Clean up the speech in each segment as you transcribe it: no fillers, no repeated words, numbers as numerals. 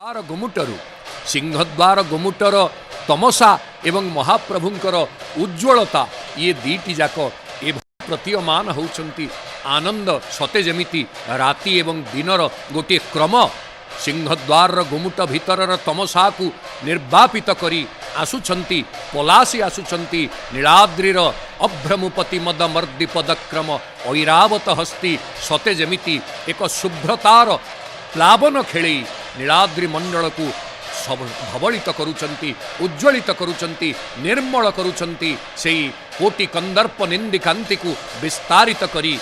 ଦ୍ୱାର ଗୁମୁଟରୁ, ସିଂହଦ୍ୱାର ଗୁମୁଟର ତମସା ଏବଂ ମହାପ୍ରଭୁଙ୍କର ଉଜ୍ଜ୍ୱଳତା, ଇଏ ଦୁଇଟି ଯାକ ଏ ପ୍ରତୀୟମାନ ହେଉଛନ୍ତି। ଆନନ୍ଦ, ସତେ ଯେମିତି ରାତି ଏବଂ ଦିନର ଗୋଟିଏ କ୍ରମ। ସିଂହଦ୍ୱାରର ଗୁମୁଟ ଭିତରର ତମସାକୁ ନିର୍ବାପିତ କରି ଆସୁଛନ୍ତି, ପଲାସି ଆସୁଛନ୍ତି ନୀଳାଦ୍ରିର ଅଭ୍ରମୁପତି ମଦ ମର୍ଦ୍ଦି ପଦକ୍ରମ ଐରାବତ ହସ୍ତି। ସତେ ଯେମିତି ଏକ ଶୁଭ୍ରତାର ପ୍ଲାବନ ଖେଳେଇ ନୀଳାଦ୍ରି ମଣ୍ଡଳକୁ ଧବଳିତ କରୁଛନ୍ତି, ଉଜ୍ଜ୍ୱଳିତ କରୁଛନ୍ତି, ନିର୍ମଳ କରୁଛନ୍ତି। ସେଇ କୋଟି କନ୍ଦର୍ପ ନିନ୍ଦିକାନ୍ତିକୁ ବିସ୍ତାରିତ କରି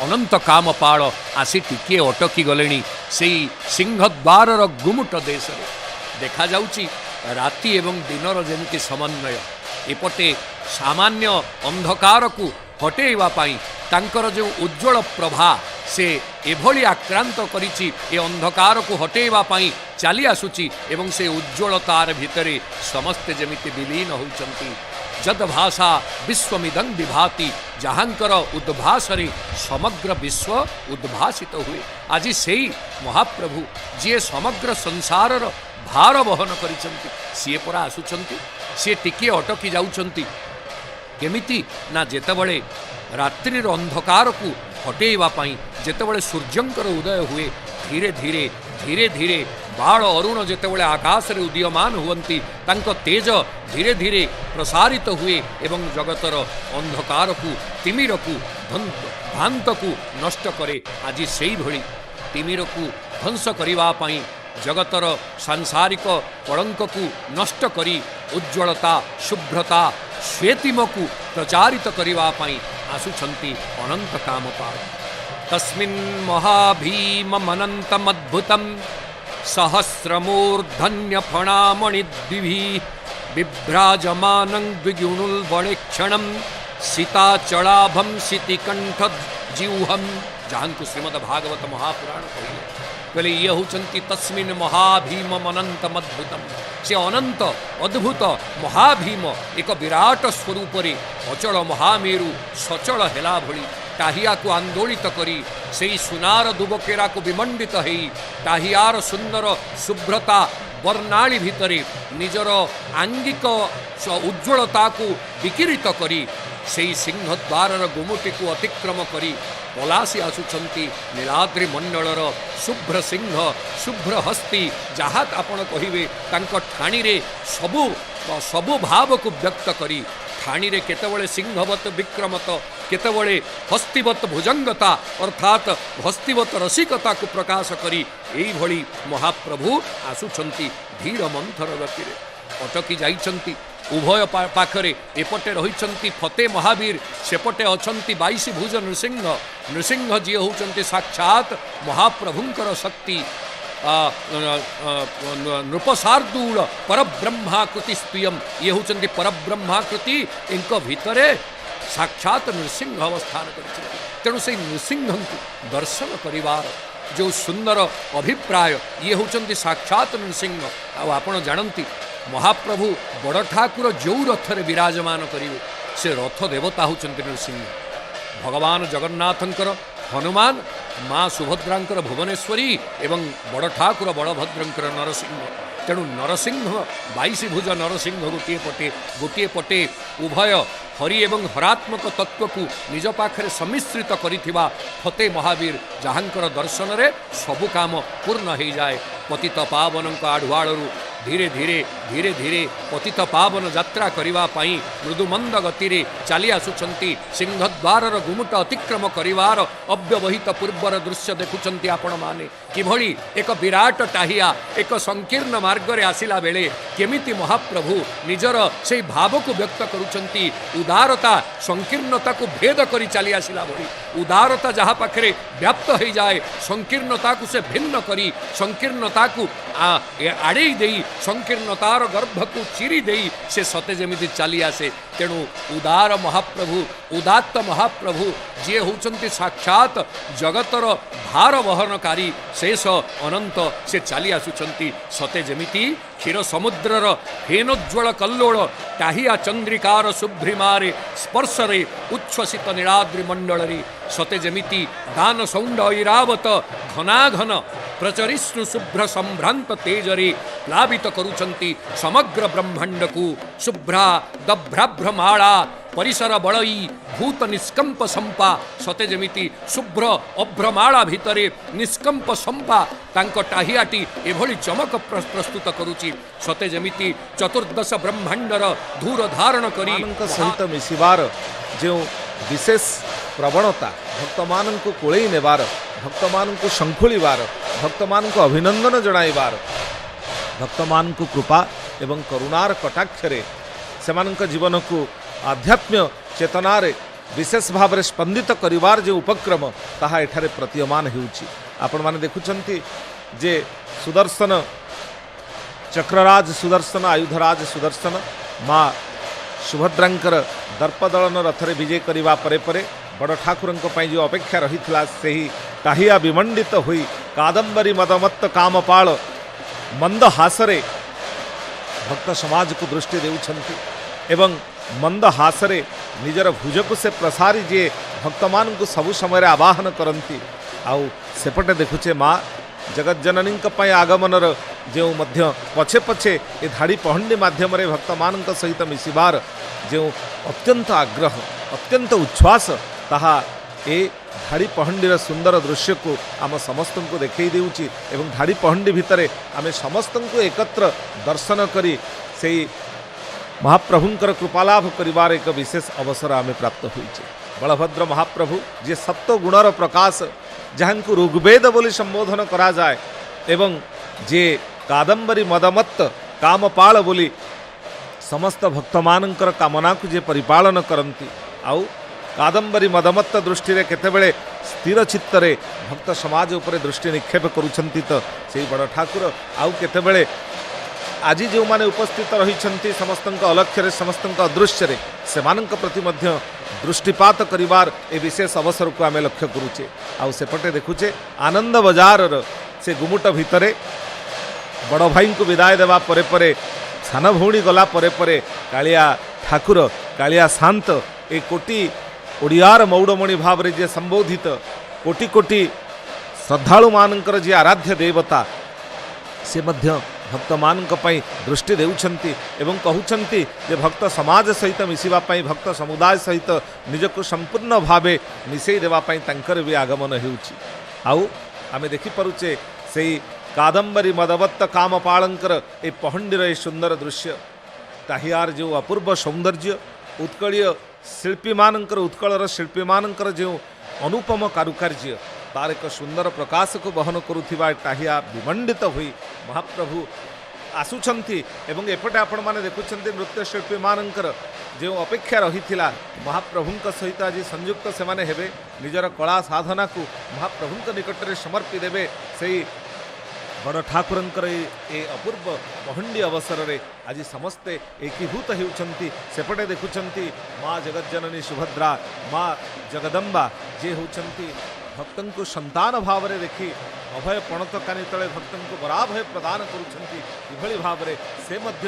ଅନନ୍ତ କାମପାଳ ଆସି ଟିକିଏ ଅଟକି ଗଲେଣି ସେଇ ସିଂହଦ୍ୱାରର ଗୁମୁଟ ଦେଶରେ। ଦେଖାଯାଉଛି ରାତି ଏବଂ ଦିନର ଯେମିତି ସମନ୍ୱୟ। ଏପଟେ ସାମାନ୍ୟ ଅନ୍ଧକାରକୁ ହଟେଇବା ପାଇଁ ତାଙ୍କର ଯେଉଁ ଉଜ୍ଜ୍ୱଳ ପ୍ରଭା, ସେ ଏଭଳି ଆକ୍ରାନ୍ତ କରିଛି, ଏ ଅନ୍ଧକାରକୁ ହଟେଇବା ପାଇଁ ଚାଲି ଆସୁଛି ଏବଂ ସେ ଉଜ୍ଜ୍ୱଳତାର ଭିତରେ ସମସ୍ତେ ଯେମିତି ବିଲୀନ ହେଉଛନ୍ତି। ଯଦ ଭାଷା ବିଶ୍ୱମିଦଂ ବିଭାତି, ଯାହାଙ୍କର ଉଦ୍ଭାସରେ ସମଗ୍ର ବିଶ୍ୱ ଉଦ୍ଭାସିତ ହୁଏ, ଆଜି ସେଇ ମହାପ୍ରଭୁ, ଯିଏ ସମଗ୍ର ସଂସାରର ଭାର ବହନ କରିଛନ୍ତି, ସିଏ ପରା ଆସୁଛନ୍ତି। ସିଏ ଟିକିଏ ଅଟକି ଯାଉଛନ୍ତି। କେମିତି ନା ଯେତେବେଳେ ରାତ୍ରିର ଅନ୍ଧକାରକୁ ହଟେଇବା ପାଇଁ ଯେତେବେଳେ ସୂର୍ଯ୍ୟଙ୍କର ଉଦୟ ହୁଏ, ଧୀରେ ଧୀରେ ଧୀରେ ଧୀରେ ବାଳ ଅରୁଣ ଯେତେବେଳେ ଆକାଶରେ ଉଦୀୟମାନ ହୁଅନ୍ତି, ତାଙ୍କ ତେଜ ଧୀରେ ଧୀରେ ପ୍ରସାରିତ ହୁଏ ଏବଂ ଜଗତର ଅନ୍ଧକାରକୁ, ତିମିରକୁ, ଧ୍ୱାନ୍ତକୁ ନଷ୍ଟ କରେ। ଆଜି ସେଇଭଳି ତିମିରକୁ ଧ୍ୱଂସ କରିବା ପାଇଁ, ଜଗତର ସାଂସାରିକ କଳଙ୍କକୁ ନଷ୍ଟ କରି ଉଜ୍ଜ୍ୱଳତା, ଶୁଭ୍ରତା, ଶ୍ଵେତିମକୁ ପ୍ରଚାରିତ କରିବା ପାଇଁ ଆସୁଛନ୍ତି ଅନନ୍ତ କାମପାଳ। ତସ୍ମିନ୍ ମହାଭୀମମନନ୍ତମଦ୍ଭୁତಂ ସହସ୍ରମୂର୍ଧନ୍ୟଫଣାମଣିଦ୍ୟୁତିଭିଃ ବିଭ୍ରାଜମାନଂ ଦ୍ୱିଗୁଣୁଲ୍ବଳେକ୍ଷଣಂ ସୀତାଚଳାଭಂ ଶିତିକଣ୍ଠ ଜିହ୍ୱಂ। ଯାହାଙ୍କୁ ଶ୍ରୀମଦ ଭାଗବତ ମହାପୁରାଣ କହିଲେ, କହିଲେ ଇଏ ହେଉଛନ୍ତି ତସ୍ମିନ୍ ମହାଭୀମ ଅନନ୍ତମଦ୍ଭୁତମ। ସେ ଅନନ୍ତ ଅଦ୍ଭୁତ ମହାଭୀମ ଏକ ବିରାଟ ସ୍ୱରୂପରେ ଅଚଳ ମହାମେରୁ ସଚଳ ହେଲା ଭଳି ଟାହିଆକୁ ଆନ୍ଦୋଳିତ କରି, ସେଇ ସୁନାର ଦୁବକେରାକୁ ବିମଣ୍ଡିତ ହେଇ, ଟାହିଆର ସୁନ୍ଦର ଶୁଭ୍ରତା ବର୍ଣ୍ଣାଳୀ ଭିତରେ ନିଜର ଆଙ୍ଗିକ ଉଜ୍ଜ୍ୱଳତାକୁ ବିକିରିତ କରି, ସେଇ ସିଂହଦ୍ୱାରର ଗୁମୁଟିକୁ ଅତିକ୍ରମ କରି ପଲାସି ଆସୁଛନ୍ତି ନୀଳାଦ୍ରି ମଣ୍ଡଳର ଶୁଭ୍ର ସିଂହ, ଶୁଭ୍ର ହସ୍ତି, ଯାହା ଆପଣ କହିବେ। ତାଙ୍କ ଠାଣିରେ ସବୁ ସବୁ ଭାବକୁ ବ୍ୟକ୍ତ କରି, ଠାଣିରେ କେତେବେଳେ ସିଂହବତ ବିକ୍ରମତ, କେତେବେଳେ ହସ୍ତିବତ ଭୁଜଙ୍ଗତା, ଅର୍ଥାତ୍ ହସ୍ତିବତ ରସିକତାକୁ ପ୍ରକାଶ କରି ଏଇଭଳି ମହାପ୍ରଭୁ ଆସୁଛନ୍ତି ଧୀର ମନ୍ଥର ଗତିରେ। ଅଟକି ଯାଇଛନ୍ତି ଉଭୟ ପାଖରେ। ଏପଟେ ରହିଛନ୍ତି ଫତେ ମହାବୀର, ସେପଟେ ଅଛନ୍ତି 22 ଭୁଜ ନୃସିଂହ। ନୃସିଂହ ଯିଏ ହେଉଛନ୍ତି ସାକ୍ଷାତ ମହାପ୍ରଭୁଙ୍କର ଶକ୍ତି। ନୃପଶାର୍ଦୂଳ ପରବ୍ରହ୍ମାକୃତି ସ୍ୱୟଂ, ଇଏ ହେଉଛନ୍ତି ପରବ୍ରହ୍ମାକୃତି। ଏଙ୍କ ଭିତରେ ସାକ୍ଷାତ ନୃସିଂହ ଅବସ୍ଥାନ କରିଛନ୍ତି। ତେଣୁ ସେଇ ନୃସିଂହଙ୍କୁ ଦର୍ଶନ କରିବାର ଯେଉଁ ସୁନ୍ଦର ଅଭିପ୍ରାୟ, ଇଏ ହେଉଛନ୍ତି ସାକ୍ଷାତ ନୃସିଂହ। ଆଉ ଆପଣ ଜାଣନ୍ତି, ମହାପ୍ରଭୁ ବଡ଼ ଠାକୁର ଯେଉଁ ରଥରେ ବିରାଜମାନ କରିବେ, ସେ ରଥ ଦେବତା ହେଉଛନ୍ତି ନୃସିଂହ। ଭଗବାନ ଜଗନ୍ନାଥଙ୍କର ହନୁମାନ, ମା ସୁଭଦ୍ରାଙ୍କର ଭୁବନେଶ୍ୱରୀ ଏବଂ ବଡ଼ ଠାକୁର ବଳଭଦ୍ରଙ୍କର ନରସିଂହ। ତେଣୁ ନରସିଂହ, 22 ଭୁଜ ନରସିଂହ ଗୋଟିଏ ପଟେ, ଗୋଟିଏ ପଟେ ଉଭୟ ହରି ଏବଂ ହରାତ୍ମକ ତତ୍ତ୍ୱକୁ ନିଜ ପାଖରେ ସମ୍ମିଶ୍ରିତ କରିଥିବା ଫତେ ମହାବୀର, ଯାହାଙ୍କର ଦର୍ଶନରେ ସବୁ କାମ ପୂର୍ଣ୍ଣ ହେଇଯାଏ। ପତିତ ପାବନଙ୍କ ଆଢ଼ୁଆଳରୁ ଧୀରେ ଧୀରେ ଧୀରେ ଧୀରେ ପତିତ ପାବନ ଯାତ୍ରା କରିବା ପାଇଁ ମୃଦୁମନ୍ଦ ଗତିରେ ଚାଲି ଆସୁଛନ୍ତି। ସିଂହଦ୍ୱାରର ଗୁମୁଟ ଅତିକ୍ରମ କରିବାର ଅବ୍ୟବହିତ ପୂର୍ବର ଦୃଶ୍ୟ ଦେଖୁଛନ୍ତି ଆପଣମାନେ। କିଭଳି ଏକ ବିରାଟ ଟାହିଆ ଏକ ସଂକୀର୍ଣ୍ଣ ମାର୍ଗରେ ଆସିଲା ବେଳେ କେମିତି ମହାପ୍ରଭୁ ନିଜର ସେଇ ଭାବକୁ ବ୍ୟକ୍ତ କରୁଛନ୍ତି। ଉଦାରତା ସଂକୀର୍ଣ୍ଣତାକୁ ଭେଦ କରି ଚାଲି ଆସିଲା ଭଳି, ଉଦାରତା ଯାହା ପାଖରେ ବ୍ୟାପ୍ତ ହେଇଯାଏ, ସଂକୀର୍ଣ୍ଣତାକୁ ସେ ଭିନ୍ନ କରି, ସଂକୀର୍ଣ୍ଣତାକୁ ଆଡ଼େଇ ଦେଇ, ସଂକୀର୍ଣ୍ଣତାର ଗର୍ଭକୁ ଚିରି ଦେଇ ସେ ସତେ ଯେମିତି ଚାଲି ଆସେ। ତେଣୁ ଉଦାର ମହାପ୍ରଭୁ, ଉଦାତ୍ତ ମହାପ୍ରଭୁ ଯିଏ ହେଉଛନ୍ତି ସାକ୍ଷାତ ଜଗତର ଭାର ବହନକାରୀ ଶେଷ ଅନନ୍ତ, ସେ ଚାଲି ଆସୁଛନ୍ତି ସତେ ଯେମିତି କ୍ଷୀର ସମୁଦ୍ରର ଫେନୋଜ୍ୱଳ କଲ୍ଲୋଳ ଟାହିଆ ଚନ୍ଦ୍ରିକାର ଶୁଭ୍ରିମାରେ ସ୍ପର୍ଶରେ ଉଚ୍ଛ୍ୱସିତ ନୀଳାଦ୍ରି ମଣ୍ଡଳରେ, ସତେ ଯେମିତି ଦାନ ସୌଣ୍ଡ ଐରାବତ ଘନାଘନ ପ୍ରଚରିଷ୍ଣୁ ଶୁଭ୍ର ସମ୍ଭ୍ରାନ୍ତ ତେଜରେ ପ୍ଲାବିତ କରୁଛନ୍ତି ସମଗ୍ର ବ୍ରହ୍ମାଣ୍ଡକୁ। ଶୁଭ୍ରା ଦଭ୍ରାଭ୍ରମାଳା ପରିସର ବଳଇ ଭୂତ ନିଷ୍କମ୍ପ ସମ୍ପା, ସତେ ଯେମିତି ଶୁଭ୍ର ଅଭ୍ରମାଳା ଭିତରେ ନିଷ୍କମ୍ପ ସମ୍ପା ତାଙ୍କ ଟାହିଆଟି ଏଭଳି ଚମକ ପ୍ରସ୍ତୁତ କରୁଛି, ସତେ ଯେମିତି ଚତୁର୍ଦ୍ଦଶ ବ୍ରହ୍ମାଣ୍ଡର ଧୂର ଧାରଣ କରି ମାନଙ୍କ ସହିତ ମିଶିବାର ଯେଉଁ ବିଶେଷ ପ୍ରବଣତା, ଭକ୍ତମାନଙ୍କୁ କୋଳେଇ ନେବାର, ଭକ୍ତମାନଙ୍କୁ ଶଙ୍ଖୁଳିବାର, ଭକ୍ତମାନଙ୍କୁ ଅଭିନନ୍ଦନ ଜଣାଇବାର, ଭକ୍ତମାନଙ୍କୁ କୃପା ଏବଂ କରୁଣାର କଟାକ୍ଷରେ ସେମାନଙ୍କ ଜୀବନକୁ ଆଧ୍ୟାତ୍ମ୍ୟ ଚେତନାରେ ବିଶେଷ ଭାବରେ ସ୍ପନ୍ଦିତ କରିବାର ଯେଉଁ ଉପକ୍ରମ, ତାହା ଏଠାରେ ପ୍ରତୀୟମାନ ହେଉଛି। ଆପଣମାନେ ଦେଖୁଛନ୍ତି ଯେ ସୁଦର୍ଶନ ଚକ୍ରରାଜ ସୁଦର୍ଶନ, ଆୟୁଧରାଜ ସୁଦର୍ଶନ ମା ସୁଭଦ୍ରାଙ୍କର ଦର୍ପଦଳନ ରଥରେ ବିଜେ କରିବା ପରେ ପରେ ବଡ଼ ଠାକୁରଙ୍କ ପାଇଁ ଯେଉଁ ଅପେକ୍ଷା ରହିଥିଲା, ସେହି ଟାହିଆ ବିମଣ୍ଡିତ ହୋଇ କାଦମ୍ବରୀ ମଦମତ୍ତ କାମପାଳ ମନ୍ଦ ହାସରେ ଭକ୍ତ ସମାଜକୁ ଦୃଷ୍ଟି ଦେଉଛନ୍ତି ଏବଂ ମନ୍ଦ ହାସରେ ନିଜର ଭୁଜକୁ ସେ ପ୍ରସାରି ଯିଏ ଭକ୍ତମାନଙ୍କୁ ସବୁ ସମୟରେ ଆବାହନ କରନ୍ତି। ଆଉ ସେପଟେ ଦେଖୁଛେ ମା ଜଗଜ୍ଜନନୀଙ୍କ ପାଇଁ ଆଗମନର ଯେଉଁ ମଧ୍ୟ ପଛେ ପଛେ ଏ ଧାଡ଼ି ପହଣ୍ଡି ମାଧ୍ୟମରେ ଭକ୍ତମାନଙ୍କ ସହିତ ମିଶିବାର ଯେଉଁ ଅତ୍ୟନ୍ତ ଆଗ୍ରହ, ଅତ୍ୟନ୍ତ ଉଚ୍ଛ୍ୱାସ, ତାହା ଏ ଧାଡ଼ି ପହଣ୍ଡିର ସୁନ୍ଦର ଦୃଶ୍ୟକୁ ଆମ ସମସ୍ତଙ୍କୁ ଦେଖାଇ ଦେଉଛି ଏବଂ ଧାଡ଼ି ପହଣ୍ଡି ଭିତରେ ଆମେ ସମସ୍ତଙ୍କୁ ଏକତ୍ର ଦର୍ଶନ କରି ସେଇ ମହାପ୍ରଭୁଙ୍କର କୃପାଲାଭ କରିବାର ଏକ ବିଶେଷ ଅବସର ଆମେ ପ୍ରାପ୍ତ ହୋଇଛେ। ବଳଭଦ୍ର ମହାପ୍ରଭୁ ଯିଏ ସତ୍ୱଗୁଣର ପ୍ରକାଶ, ଯାହାଙ୍କୁ ଋଗ୍ବେଦ ବୋଲି ସମ୍ବୋଧନ କରାଯାଏ ଏବଂ ଯିଏ କାଦମ୍ବରୀ ମଦମତ୍ତ କାମପାଳ ବୋଲି ସମସ୍ତ ଭକ୍ତମାନଙ୍କର କାମନାକୁ ଯିଏ ପରିପାଳନ କରନ୍ତି, ଆଉ କାଦମ୍ବରୀ ମଦମତ୍ତ ଦୃଷ୍ଟିରେ କେତେବେଳେ ସ୍ଥିର ଚିତ୍ତରେ ଭକ୍ତ ସମାଜ ଉପରେ ଦୃଷ୍ଟି ନିକ୍ଷେପ କରୁଛନ୍ତି ତ ସେଇ ବଡ଼ ଠାକୁର ଆଉ କେତେବେଳେ ଆଜି ଯେଉଁମାନେ ଉପସ୍ଥିତ ରହିଛନ୍ତି ସମସ୍ତଙ୍କ ଅଲକ୍ଷ୍ୟରେ, ସମସ୍ତଙ୍କ ଅଦୃଶ୍ୟରେ, ସେମାନଙ୍କ ପ୍ରତି ମଧ୍ୟ ଦୃଷ୍ଟିପାତ କରିବାର ଏ ବିଶେଷ ଅବସରକୁ ଆମେ ଲକ୍ଷ୍ୟ କରୁଛେ। ଆଉ ସେପଟେ ଦେଖୁଛେ ଆନନ୍ଦ ବଜାରର ସେ ଗୁମୁଟ ଭିତରେ ବଡ଼ ଭାଇଙ୍କୁ ବିଦାୟ ଦେବା ପରେ ପରେ, ସାନ ଭଉଣୀ ଗଲା ପରେ ପରେ କାଳିଆ ଠାକୁର, କାଳିଆ ଶାନ୍ତ, ଏ କୋଟି ଓଡ଼ିଆର ମଉଡ଼ମଣି ଭାବରେ ଯିଏ ସମ୍ବୋଧିତ, କୋଟି କୋଟି ଶ୍ରଦ୍ଧାଳୁମାନଙ୍କର ଯିଏ ଆରାଧ୍ୟ ଦେବତା, ସେ ମଧ୍ୟ ଭକ୍ତମାନଙ୍କ ପାଇଁ ଦୃଷ୍ଟି ଦେଉଛନ୍ତି ଏବଂ କହୁଛନ୍ତି ଯେ ଭକ୍ତ ସମାଜ ସହିତ ମିଶିବା ପାଇଁ, ଭକ୍ତ ସମୁଦାୟ ସହିତ ନିଜକୁ ସମ୍ପୂର୍ଣ୍ଣ ଭାବେ ମିଶାଇ ଦେବା ପାଇଁ ତାଙ୍କର ବି ଆଗମନ ହେଉଛି। ଆଉ ଆମେ ଦେଖିପାରୁଛେ ସେଇ କାଦମ୍ବରୀ ମଦବତ୍ତ କାମପାଳଙ୍କର ଏ ପହଣ୍ଡିର ଏ ସୁନ୍ଦର ଦୃଶ୍ୟ, ତାହିଆର ଯେଉଁ ଅପୂର୍ବ ସୌନ୍ଦର୍ଯ୍ୟ, ଉତ୍କଳୀୟ ଶିଳ୍ପୀମାନଙ୍କର, ଉତ୍କଳର ଶିଳ୍ପୀମାନଙ୍କର ଯେଉଁ ଅନୁପମ କାରୁକାର୍ଯ୍ୟ, ତାର ଏକ ସୁନ୍ଦର ପ୍ରକାଶକୁ ବହନ କରୁଥିବା ଟାହିଆ ବିମଣ୍ଡିତ ହୋଇ ମହାପ୍ରଭୁ ଆସୁଛନ୍ତି। ଏବଂ ଏପଟେ ଆପଣମାନେ ଦେଖୁଛନ୍ତି ନୃତ୍ୟଶିଳ୍ପୀମାନଙ୍କର ଯେଉଁ ଅପେକ୍ଷା ରହିଥିଲା, ମହାପ୍ରଭୁଙ୍କ ସହିତ ଆଜି ସଂଯୁକ୍ତ ସେମାନେ ହେବେ, ନିଜର କଳା ସାଧନାକୁ ମହାପ୍ରଭୁଙ୍କ ନିକଟରେ ସମର୍ପି ଦେବେ। ସେଇ ବଡ଼ ଠାକୁରଙ୍କର ଏ ଅପୂର୍ବ ପହଣ୍ଡି ଅବସରରେ ଆଜି ସମସ୍ତେ ଏକୀଭୂତ ହେଉଛନ୍ତି। ସେପଟେ ଦେଖୁଛନ୍ତି ମା ଜଗଜ୍ଜନନୀ ସୁଭଦ୍ରା, ମା ଜଗଦମ୍ବା, ଯିଏ ହେଉଛନ୍ତି ଭକ୍ତଙ୍କୁ ସନ୍ତାନ ଭାବରେ ଦେଖି ଅଭୟ ପଣତ କାନି ତଳେ ଭକ୍ତଙ୍କୁ ବରାଭୟ ପ୍ରଦାନ କରୁଛନ୍ତି। ଏଭଳି ଭାବରେ ସେ ମଧ୍ୟ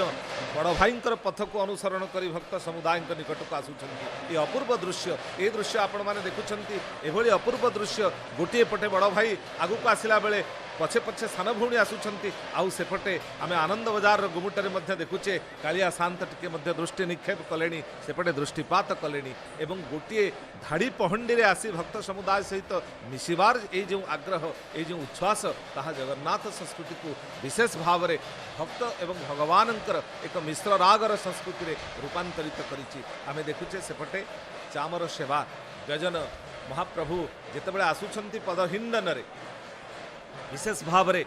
ବଡ଼ ଭାଇଙ୍କର ପଥକୁ ଅନୁସରଣ କରି ଭକ୍ତ ସମୁଦାୟଙ୍କ ନିକଟକୁ ଆସୁଛନ୍ତି। ଏ ଅପୂର୍ବ ଦୃଶ୍ୟ, ଏ ଦୃଶ୍ୟ ଆପଣମାନେ ଦେଖୁଛନ୍ତି। ଏଭଳି ଅପୂର୍ବ ଦୃଶ୍ୟ, ଗୋଟିଏ ପଟେ ବଡ଼ ଭାଇ ଆଗକୁ ଆସିଲା ବେଳେ ପଛେ ପଛେ ସାନ ଭଉଣୀ ଆସୁଛନ୍ତି, ଆଉ ସେପଟେ ଆମେ ଆନନ୍ଦ ବଜାରର ଗୁମୁଟରେ ମଧ୍ୟ ଦେଖୁଛେ କାଳିଆ ଶାନ୍ତ ଟିକେ ମଧ୍ୟ ଦୃଷ୍ଟି ନିକ୍ଷେପ କଲେଣି, ସେପଟେ ଦୃଷ୍ଟିପାତ କଲେଣି ଏବଂ ଗୋଟିଏ ଧାଡ଼ି ପହଣ୍ଡିରେ ଆସି ଭକ୍ତ ସମୁଦାୟ ସହିତ ମିଶିବାର ଏଇ ଯେଉଁ ଆଗ୍ରହ, ଏଇ ଯେଉଁ ଉଚ୍ଛ୍ୱାସ, ତାହା ଜଗନ୍ନାଥ ସଂସ୍କୃତିକୁ ବିଶେଷ ଭାବରେ ଭକ୍ତ ଏବଂ ଭଗବାନଙ୍କର ଏକ ମିଶ୍ର ରାଗର ସଂସ୍କୃତିରେ ରୂପାନ୍ତରିତ କରିଛି। ଆମେ ଦେଖୁଛେ ସେପଟେ ଚାମର ସେବା ବ୍ୟଜନ, ମହାପ୍ରଭୁ ଯେତେବେଳେ ଆସୁଛନ୍ତି ପଦହିଣ୍ଡନରେ, ବିଶେଷ ଭାବରେ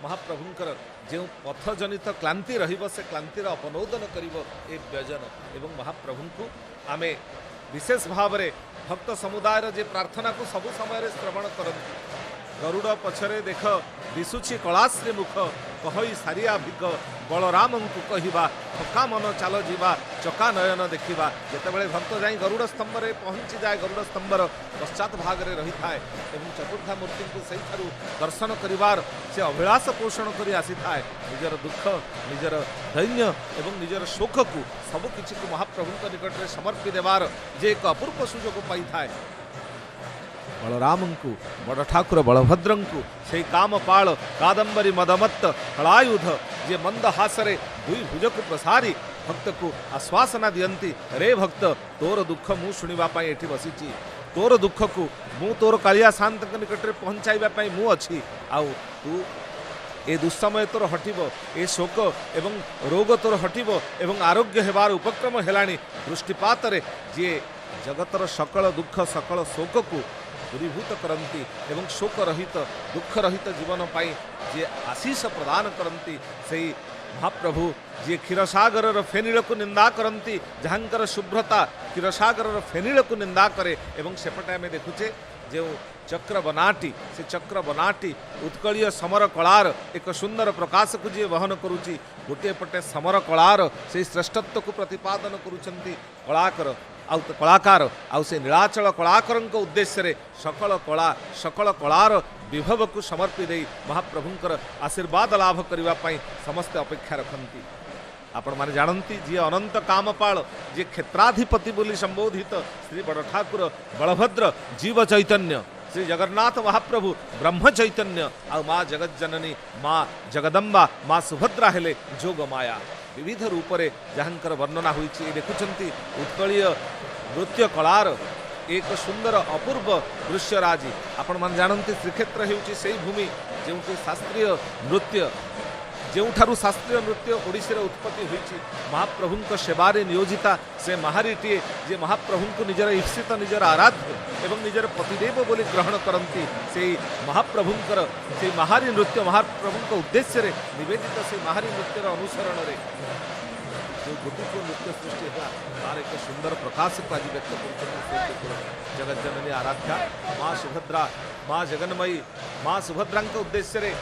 ମହାପ୍ରଭୁଙ୍କର ଯେଉଁ ପଥଜନିତ କ୍ଳାନ୍ତି ରହିବ, ସେ କ୍ଳାନ୍ତିର ଅପନୋଦନ କରିବ ଏ ବ୍ୟଜନ। ଏବଂ ମହାପ୍ରଭୁଙ୍କୁ ଆମେ ବିଶେଷ ଭାବରେ ଭକ୍ତ ସମୁଦାୟର ଯେ ପ୍ରାର୍ଥନାକୁ ସବୁ ସମୟରେ ଶ୍ରବଣ କରନ୍ତି, ଗରୁଡ଼ ପଛରେ ଦେଖ ଦିଶୁଛି କଳାଶ୍ରୀ ମୁଖ, କହଇ ସାରିଆ ଭିକ ବଳରାମଙ୍କୁ କହିବା, ଥକା ମନ ଚାଲ ଯିବା ଚକା ନୟନ ଦେଖିବା। ଯେତେବେଳେ ଭକ୍ତ ଯାଇ ଗରୁଡ଼ ସ୍ତମ୍ଭରେ ପହଞ୍ଚିଯାଏ, ଗରୁଡ଼ ସ୍ତମ୍ଭର ପଶ୍ଚାତ ଭାଗରେ ରହିଥାଏ ଏବଂ ଚତୁର୍ଦ୍ଧା ମୂର୍ତ୍ତିଙ୍କୁ ସେଇଠାରୁ ଦର୍ଶନ କରିବାର ସେ ଅଭିଳାଷ ପୋଷଣ କରି ଆସିଥାଏ, ନିଜର ଦୁଃଖ, ନିଜର ଦୈନ୍ୟ ଏବଂ ନିଜର ଶୋକକୁ ସବୁକିଛିକୁ ମହାପ୍ରଭୁଙ୍କ ନିକଟରେ ସମର୍ପି ଦେବାର ଯେ ଏକ ଅପୂର୍ବ ସୁଯୋଗ ପାଇଥାଏ। ବଳରାମଙ୍କୁ, ବଡ଼ ଠାକୁର ବଳଭଦ୍ରଙ୍କୁ, ସେଇ କାମପାଳ କାଦମ୍ବରୀ ମଦମତ୍ତ ହଳାୟୁଧ ଯିଏ ମନ୍ଦହାସରେ ଦୁଇ ଭୁଜକୁ ପ୍ରସାରି ଭକ୍ତକୁ ଆଶ୍ୱାସନା ଦିଅନ୍ତି, ରେ ଭକ୍ତ, ତୋର ଦୁଃଖ ମୁଁ ଶୁଣିବା ପାଇଁ ଏଠି ବସିଛି, ତୋର ଦୁଃଖକୁ ମୁଁ ତୋର କାଳିଆ ସାନ୍ତଙ୍କ ନିକଟରେ ପହଞ୍ଚାଇବା ପାଇଁ ମୁଁ ଅଛି, ଆଉ ତୁ ଏ ଦୁଃସମୟ ତୋର ହଟିବ, ଏ ଶୋକ ଏବଂ ରୋଗ ତୋର ହଟିବ ଏବଂ ଆରୋଗ୍ୟ ହେବାର ଉପକ୍ରମ ହେଲାଣି। ଦୃଷ୍ଟିପାତରେ ଯିଏ ଜଗତର ସକଳ ଦୁଃଖ ସକଳ ଶୋକକୁ ଦୂରୀଭୂତ କରନ୍ତି ଏବଂ ଶୋକ ରହିତ ଦୁଃଖ ରହିତ ଜୀବନ ପାଇଁ ଯିଏ ଆଶିଷ ପ୍ରଦାନ କରନ୍ତି, ସେଇ ମହାପ୍ରଭୁ ଯିଏ କ୍ଷୀରସାଗରର ଫେନିଳକୁ ନିନ୍ଦା କରନ୍ତି, ଯାହାଙ୍କର ଶୁଭ୍ରତା କ୍ଷୀରସାଗରର ଫେନିଳକୁ ନିନ୍ଦା କରେ। ଏବଂ ସେପଟେ ଆମେ ଦେଖୁଛେ ଯେଉଁ ଚକ୍ର ବନାଟି, ସେ ଚକ୍ର ବନାଟି ଉତ୍କଳୀୟ ସମର କଳାର ଏକ ସୁନ୍ଦର ପ୍ରକାଶକୁ ଯିଏ ବହନ କରୁଛି। ଗୋଟିଏ ପଟେ ସମର କଳାର ସେଇ ଶ୍ରେଷ୍ଠତ୍ୱକୁ ପ୍ରତିପାଦନ କରୁଛନ୍ତି କଳାକାର ଆଉ କଳାକାର, ଆଉ ସେ ନୀଳାଚଳ କଳାକାରଙ୍କ ଉଦ୍ଦେଶ୍ୟରେ ସକଳ କଳା ସକଳ କଳାର ବିଭବକୁ ସମର୍ପି ଦେଇ ମହାପ୍ରଭୁଙ୍କର ଆଶୀର୍ବାଦ ଲାଭ କରିବା ପାଇଁ ସମସ୍ତେ ଅପେକ୍ଷା ରଖନ୍ତି। ଆପଣମାନେ ଜାଣନ୍ତି, ଯିଏ ଅନନ୍ତ କାମପାଳ, ଯିଏ କ୍ଷେତ୍ରାଧିପତି ବୋଲି ସମ୍ବୋଧିତ ଶ୍ରୀ ବଡ଼ ଠାକୁର ବଳଭଦ୍ର ଜୀବ ଚୈତନ୍ୟ, ଶ୍ରୀ ଜଗନ୍ନାଥ ମହାପ୍ରଭୁ ବ୍ରହ୍ମ ଚୈତନ୍ୟ, ଆଉ ମା ଜଗଜ୍ଜନନୀ ମା ଜଗଦମ୍ବା ମା ସୁଭଦ୍ରା ହେଲେ ଯୋଗ ମାୟା, ବିବିଧ ରୂପରେ ଯାହାଙ୍କର ବର୍ଣ୍ଣନା ହୋଇଛି। ଏ ଦେଖୁଛନ୍ତି ଉତ୍କଳୀୟ ନୃତ୍ୟ କଳାର ଏକ ସୁନ୍ଦର ଅପୂର୍ବ ଦୃଶ୍ୟରାଜି। ଆପଣମାନେ ଜାଣନ୍ତି, ଶ୍ରୀକ୍ଷେତ୍ର ହେଉଛି ସେଇ ଭୂମି ଯେଉଁଠି ଶାସ୍ତ୍ରୀୟ ନୃତ୍ୟ, ଯେଉଁଠାରୁ ଶାସ୍ତ୍ରୀୟ ନୃତ୍ୟ ଓଡ଼ିଶାରେ ଉତ୍ପତ୍ତି ହୋଇଛି। ମହାପ୍ରଭୁଙ୍କ ସେବାରେ ନିୟୋଜିତା ସେ ମାହାରୀଟିଏ ଯେ ମହାପ୍ରଭୁଙ୍କୁ ନିଜର ଈପ୍ସିତ, ନିଜର ଆରାଧ୍ୟ ଏବଂ ନିଜର ପତିଦେବ ବୋଲି ଗ୍ରହଣ କରନ୍ତି, ସେଇ ମହାପ୍ରଭୁଙ୍କର ସେଇ ମାହାରୀ ନୃତ୍ୟ, ମହାପ୍ରଭୁଙ୍କ ଉଦ୍ଦେଶ୍ୟରେ ନିବେଦିତ ସେଇ ମାହାରୀ ନୃତ୍ୟର ଅନୁସରଣରେ ଯେଉଁ ଗୋଟିପୁଅ ନୃତ୍ୟ ସୃଷ୍ଟି ହେଲା, ତାର ଏକ ସୁନ୍ଦର ପ୍ରକାଶକୁ ଆଜି ବ୍ୟକ୍ତ କରୁଛନ୍ତି ସେ ଜଗଜ୍ଜନନୀ ଆରାଧ୍ୟା ମା ସୁଭଦ୍ରା, ମା ଜଗନ୍ମୟୀ ମା ସୁଭଦ୍ରାଙ୍କ ଉଦ୍ଦେଶ୍ୟରେ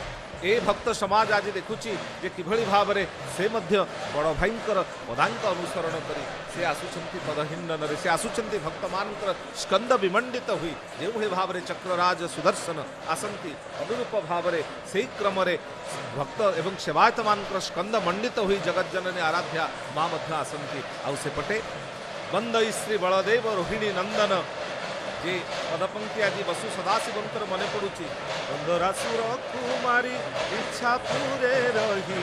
ଏ ଭକ୍ତ ସମାଜ ଆଜି ଦେଖୁଛି ଯେ କିଭଳି ଭାବରେ ସେ ମଧ୍ୟ ବଡ଼ ଭାଇଙ୍କର ପଦାଙ୍କ ଅନୁସରଣ କରି ସେ ଆସୁଛନ୍ତି ପଦହିଣ୍ଡନରେ, ସେ ଆସୁଛନ୍ତି ଭକ୍ତମାନଙ୍କର ସ୍କନ୍ଦ ବିମଣ୍ଡିତ ହୋଇ। ଯେଉଁଭଳି ଭାବରେ ଚକ୍ରରାଜ ସୁଦର୍ଶନ ଆସନ୍ତି, ଅନୁରୂପ ଭାବରେ ସେଇ କ୍ରମରେ ଭକ୍ତ ଏବଂ ସେବାୟତମାନଙ୍କର ସ୍କନ୍ଦ ମଣ୍ଡିତ ହୋଇ ଜଗଜ୍ଜନନୀ ଆରାଧ୍ୟା ମା ମଧ୍ୟ ଆସନ୍ତି। ଆଉ ସେପଟେ ବନ୍ଦଇ ଶ୍ରୀ ବଳଦେବ ରୋହିଣୀ ନନ୍ଦନ, ଯେ ପଦପଙ୍କ୍ତି ଆଜି ବସୁ ସଦାଶିବଙ୍କର ମନେ ପଡ଼ୁଛି। କନ୍ଦରାସୁରକୁ ମାରି ଇଚ୍ଛା ପୁରେ ରହି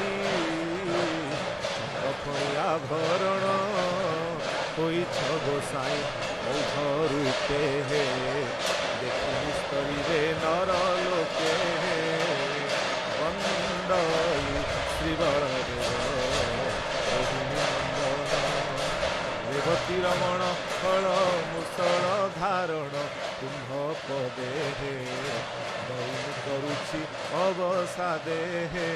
ସପ୍ତଫଣି ଆଭରଣ ହୋଇଛ ଗୋସାଇଁ ବୌଦ୍ଧ ରୂପେ ହେ, ଦେଖି ନିସ୍ତରିବେ ନର ଲୋକେ ହେ, ବନ୍ଦଇ ଶ୍ରୀ ବଳଦେବ ରୋହିଣୀ ନନ୍ଦନ। ରେବତୀ ରମଣ ଫଳ ମୁସଳ ଧାରଣ ତୁମ୍ଭ ପଦେ ହେ, ଦଇନି କରୁଛି ଅବସାଦେ ହେ।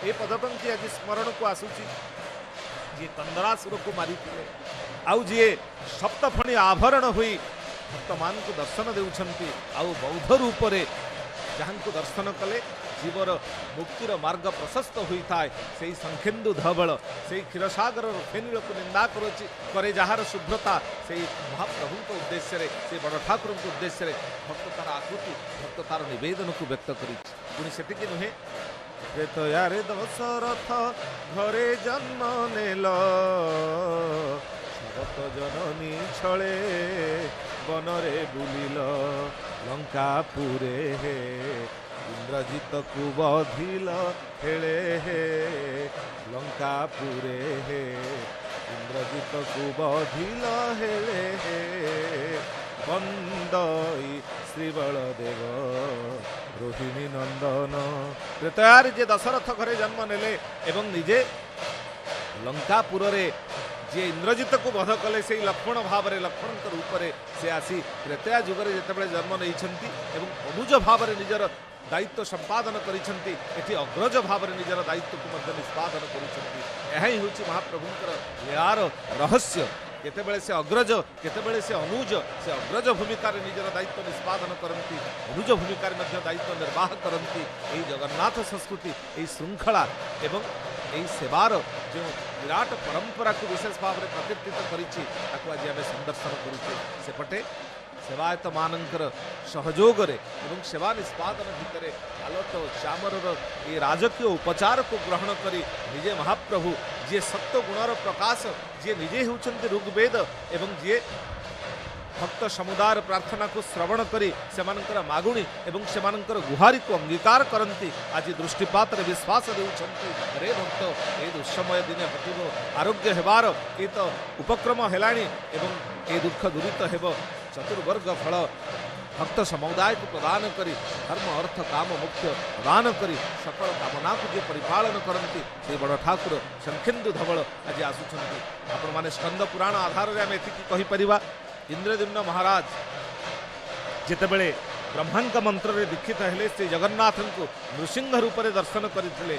ଏ ପଦପଙ୍କ୍ତି ଆଜି ସ୍ମରଣକୁ ଆସୁଛି। ଯିଏ କନ୍ଦରାସୁରକୁ ମାରିଥିଲେ ଆଉ ଯିଏ ସପ୍ତଫଣି ଆଭରଣ ହୋଇ ଭକ୍ତମାନଙ୍କୁ ଦର୍ଶନ ଦେଉଛନ୍ତି, ଆଉ ବୌଦ୍ଧ ରୂପରେ ଯାହାଙ୍କୁ ଦର୍ଶନ କଲେ ଜୀବର ମୁକ୍ତିର ମାର୍ଗ ପ୍ରଶସ୍ତ ହୋଇଥାଏ, ସେଇ ଶଙ୍ଖେନ୍ଦୁ ଧବଳ, ସେଇ କ୍ଷୀରସାଗରର ଫେନିଳକୁ ନିନ୍ଦା କରୁଛି କରେ ଯାହାର ଶୁଭ୍ରତା, ସେଇ ମହାପ୍ରଭୁଙ୍କ ଉଦ୍ଦେଶ୍ୟରେ, ସେଇ ବଡ଼ ଠାକୁରଙ୍କ ଉଦ୍ଦେଶ୍ୟରେ ଭକ୍ତ ତାର ଆକୃତି, ଭକ୍ତ ତାର ନିବେଦନକୁ ବ୍ୟକ୍ତ କରିଛି। ପୁଣି ସେତିକି ନୁହେଁ, ତ୍ରେତୟାରେ ଦଶରଥ ଘରେ ଜନ୍ମ ନେଲ, ଶରତ ଜନନୀ ଛଳେ ବନରେ ବୁଲିଲ, ଲଙ୍କାପୁରେ ହେ ଇନ୍ଦ୍ରଜିତକୁ ବଧିଲ ହେଳେ ହେ, ଲଙ୍କାପୁରେ ହେ ଇନ୍ଦ୍ରଜିତକୁ ବଧିଲ ହେଳେ ହେ, ବନ୍ଦଇ ଶ୍ରୀ ବଳଦେବ ରୋହିଣୀ ନନ୍ଦନ। ତ୍ରେତୟାରେ ଯେ ଦଶରଥ ଘରେ ଜନ୍ମ ନେଲେ ଏବଂ ନିଜେ ଲଙ୍କାପୁରରେ ଯିଏ ଇନ୍ଦ୍ରଜିତକୁ ବଧ କଲେ, ସେଇ ଲକ୍ଷ୍ମଣ ଭାବରେ, ଲକ୍ଷ୍ମଣଙ୍କ ରୂପରେ ସେ ଆସି ତ୍ରେତୟା ଯୁଗରେ ଯେତେବେଳେ ଜନ୍ମ ନେଇଛନ୍ତି ଏବଂ ଅନୁଜ ଭାବରେ ନିଜର ଦାୟିତ୍ୱ ସମ୍ପାଦନ କରିଛନ୍ତି, ଏଠି ଅଗ୍ରଜ ଭାବରେ ନିଜର ଦାୟିତ୍ୱକୁ ମଧ୍ୟ ନିଷ୍ପାଦନ କରୁଛନ୍ତି। ଏହା ହିଁ ହେଉଛି ମହାପ୍ରଭୁଙ୍କର ଲୀଳାର ରହସ୍ୟ। କେତେବେଳେ ସେ ଅଗ୍ରଜ, କେତେବେଳେ ସେ ଅନୁଜ। ସେ ଅଗ୍ରଜ ଭୂମିକାରେ ନିଜର ଦାୟିତ୍ୱ ନିଷ୍ପାଦନ କରନ୍ତି, ଅନୁଜ ଭୂମିକାରେ ମଧ୍ୟ ଦାୟିତ୍ୱ ନିର୍ବାହ କରନ୍ତି। ଏହି ଜଗନ୍ନାଥ ସଂସ୍କୃତି, ଏହି ଶୃଙ୍ଖଳା ଏବଂ ଏହି ସେବାର ଯେଉଁ ବିରାଟ ପରମ୍ପରାକୁ ବିଶେଷ ଭାବରେ ପ୍ରତିଷ୍ଠିତ କରିଛି, ତାକୁ ଆଜି ଆମେ ସନ୍ଦର୍ଶନ କରୁଛେ। ସେପଟେ ସେବାୟତମାନଙ୍କର ସହଯୋଗରେ ଏବଂ ସେବା ନିଷ୍ପାଦନ ଭିତରେ ଆଲୋଟ ଚାମରର ଏ ରାଜକୀୟ ଉପଚାରକୁ ଗ୍ରହଣ କରି ନିଜେ ମହାପ୍ରଭୁ, ଯିଏ ସତ୍ୱଗୁଣର ପ୍ରକାଶ, ଯିଏ ନିଜେ ହେଉଛନ୍ତି ଋଗ୍ବେଦ ଏବଂ ଯିଏ ଭକ୍ତ ସମୁଦାୟର ପ୍ରାର୍ଥନାକୁ ଶ୍ରବଣ କରି ସେମାନଙ୍କର ମାଗୁଣି ଏବଂ ସେମାନଙ୍କର ଗୁହାରିକୁ ଅଙ୍ଗୀକାର କରନ୍ତି, ଆଜି ଦୃଷ୍ଟିପାତରେ ବିଶ୍ୱାସ ଦେଉଛନ୍ତି, ରେ ଭକ୍ତ, ଏ ଦୁଃସମୟ ଦିନେ ହଟିବ, ଆରୋଗ୍ୟ ହେବାର ଏ ତ ଉପକ୍ରମ ହେଲାଣି ଏବଂ ଏ ଦୁଃଖ ଦୂରିତ ହେବ। ଚତୁର୍ବର୍ଗ ଫଳ ଭକ୍ତ ସମୁଦାୟକୁ ପ୍ରଦାନ କରି, ଧର୍ମ ଅର୍ଥ କାମ ମୋକ୍ଷ ପ୍ରଦାନ କରି ସକଳ କାମନାକୁ ଯିଏ ପରିପାଳନ କରନ୍ତି, ସେ ବଡ଼ ଠାକୁର ଶଙ୍ଖେନ୍ଦୁ ଧବଳ ଆଜି ଆସୁଛନ୍ତି। ଆପଣମାନେ ସ୍କନ୍ଦ ପୁରାଣ ଆଧାରରେ ଆମେ ଏତିକି କହିପାରିବା, ଇନ୍ଦ୍ରଦ୍ୟୁମ୍ନ ମହାରାଜ ଯେତେବେଳେ ବ୍ରହ୍ମାଙ୍କ ମନ୍ତ୍ରରେ ଦୀକ୍ଷିତ ହେଲେ, ଶ୍ରୀ ଜଗନ୍ନାଥଙ୍କୁ ନୃସିଂହ ରୂପରେ ଦର୍ଶନ କରିଥିଲେ।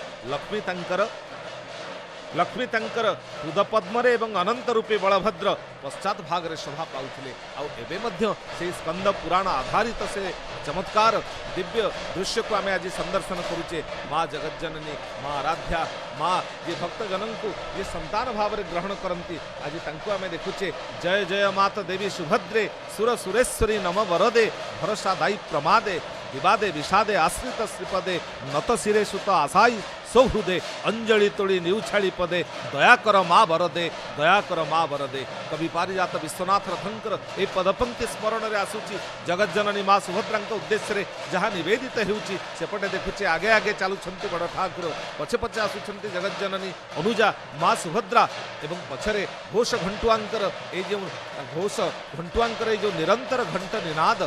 ଲକ୍ଷ୍ମୀ ତାଙ୍କର ହୃଦପଦ୍ମରେ ଏବଂ ଅନନ୍ତ ରୂପେ ବଳଭଦ୍ର ପଶ୍ଚାତ ଭାଗରେ ଶୋଭା ପାଉଥିଲେ। ଆଉ ଏବେ ମଧ୍ୟ ସେଇ ସ୍କନ୍ଦ ପୁରାଣ ଆଧାରିତ ସେ ଚମତ୍କାର ଦିବ୍ୟ ଦୃଶ୍ୟକୁ ଆମେ ଆଜି ସନ୍ଦର୍ଶନ କରୁଛେ। ମା ଜଗଜ୍ଜନନୀ, ମା ଆରାଧ୍ୟା, ମା ଯିଏ ଭକ୍ତଜନଙ୍କୁ ଯିଏ ସନ୍ତାନ ଭାବରେ ଗ୍ରହଣ କରନ୍ତି, ଆଜି ତାଙ୍କୁ ଆମେ ଦେଖୁଛେ। ଜୟ ଜୟ ମାତ ଦେବୀ ସୁଭଦ୍ରେ, ସୁର ସୁରେଶ୍ୱରୀ ନମ ବରଦେ, ଭରସା ଦାୟୀ ପ୍ରମାଦେ ବିବାଦେ ବିଷାଦେ, ଆଶ୍ରିତ ଶ୍ରୀପଦେ, ନତ ଶିରେ ସୁତ ଆଶାଇ ସୌହୃଦେ, ଅଞ୍ଜଳି ତୋଳି ନିଉଛାଳି ପଦେ, ଦୟାକର ମା ବରଦେ, ଦୟାକର ମା ବରଦେ। କବି ପାରିଜାତ ବିଶ୍ୱନାଥ ରଥଙ୍କର ଏହି ପଦପଙ୍କ୍ତି ସ୍ମରଣରେ ଆସୁଛି ଜଗଜ୍ଜନନୀ ମା ସୁଭଦ୍ରାଙ୍କ ଉଦ୍ଦେଶ୍ୟରେ ଯାହା ନିବେଦିତ ହେଉଛି। ସେପଟେ ଦେଖୁଛେ ଆଗେ ଆଗେ ଚାଲୁଛନ୍ତି ବଡ଼ ଠାକୁର, ପଛେ ପଛେ ଆସୁଛନ୍ତି ଜଗଜ୍ଜନନୀ ଅନୁଜା ମା ସୁଭଦ୍ରା ଏବଂ ପଛରେ ଘୋଷ ଘଣ୍ଟୁଆଙ୍କର ଏଇ ଯେଉଁ ଘୋଷ ଘଣ୍ଟୁଆଙ୍କର ଏଇ ଯେଉଁ ନିରନ୍ତର ଘଣ୍ଟ ନିନାଦ,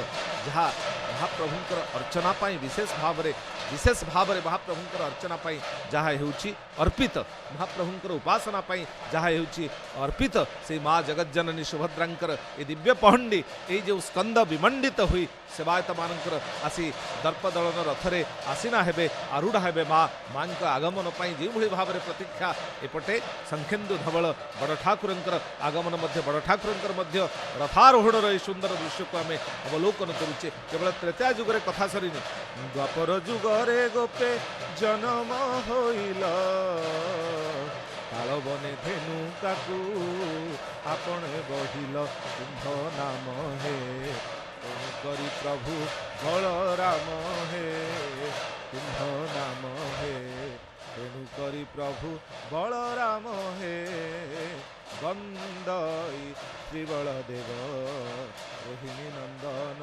ଯାହା ମହାପ୍ରଭୁଙ୍କର ଅର୍ଚ୍ଚନା ପାଇଁ ବିଶେଷ ଭାବରେ ମହାପ୍ରଭୁଙ୍କର ଅର୍ଚ୍ଚନା ପାଇଁ ଯାହା ହେଉଛି ଅର୍ପିତ, ମହାପ୍ରଭୁଙ୍କର ଉପାସନା ପାଇଁ ଯାହା ହେଉଛି ଅର୍ପିତ, ସେଇ ମା ଜଗଜ୍ଜନନୀ ସୁଭଦ୍ରାଙ୍କର ଏ ଦିବ୍ୟ ପହଣ୍ଡି, ଏଇ ଯେଉଁ ସ୍କନ୍ଦ ବିମଣ୍ଡିତ ହୋଇ ସେବାୟତମାନଙ୍କର ଆସି ଦର୍ପଦଳନ ରଥରେ ଆସିନା ହେବେ, ଆରୂଢ଼ ହେବେ ମା। ମାଙ୍କ ଆଗମନ ପାଇଁ ଯେଉଁଭଳି ଭାବରେ ପ୍ରତୀକ୍ଷା, ଏପଟେ ଶଙ୍ଖେନ୍ଦୁ ଧବଳ ବଡ଼ ଠାକୁରଙ୍କର ଆଗମନ ମଧ୍ୟ, ବଡ଼ ଠାକୁରଙ୍କର ମଧ୍ୟ ରଥାରୋହଣର ଏହି ସୁନ୍ଦର ଦୃଶ୍ୟକୁ ଆମେ ଅବଲୋକନ କରୁଛେ। କେବଳ ତ୍ରେତୟା ଯୁଗରେ କଥା ସରିନି। ଦ୍ୱାପର ଯୁଗରେ ଗୋପେ ଜନମ ହୋଇଲ, ତାଳବନେ ଧେନୁ କାକୁ ଆପଣ ବହିଲ, ତୁମ୍ଭ ନାମ ହେ ତେଣୁ କରି ପ୍ରଭୁ ବଳରାମ ହେ, ତୁମ୍ଭ ନାମ ହେ ତେଣୁ କରି ପ୍ରଭୁ ବଳରାମ ହେ, ବନ୍ଦଇ ଶ୍ରୀ ବଳଦେବ ରୋହିଣୀ ନନ୍ଦନ।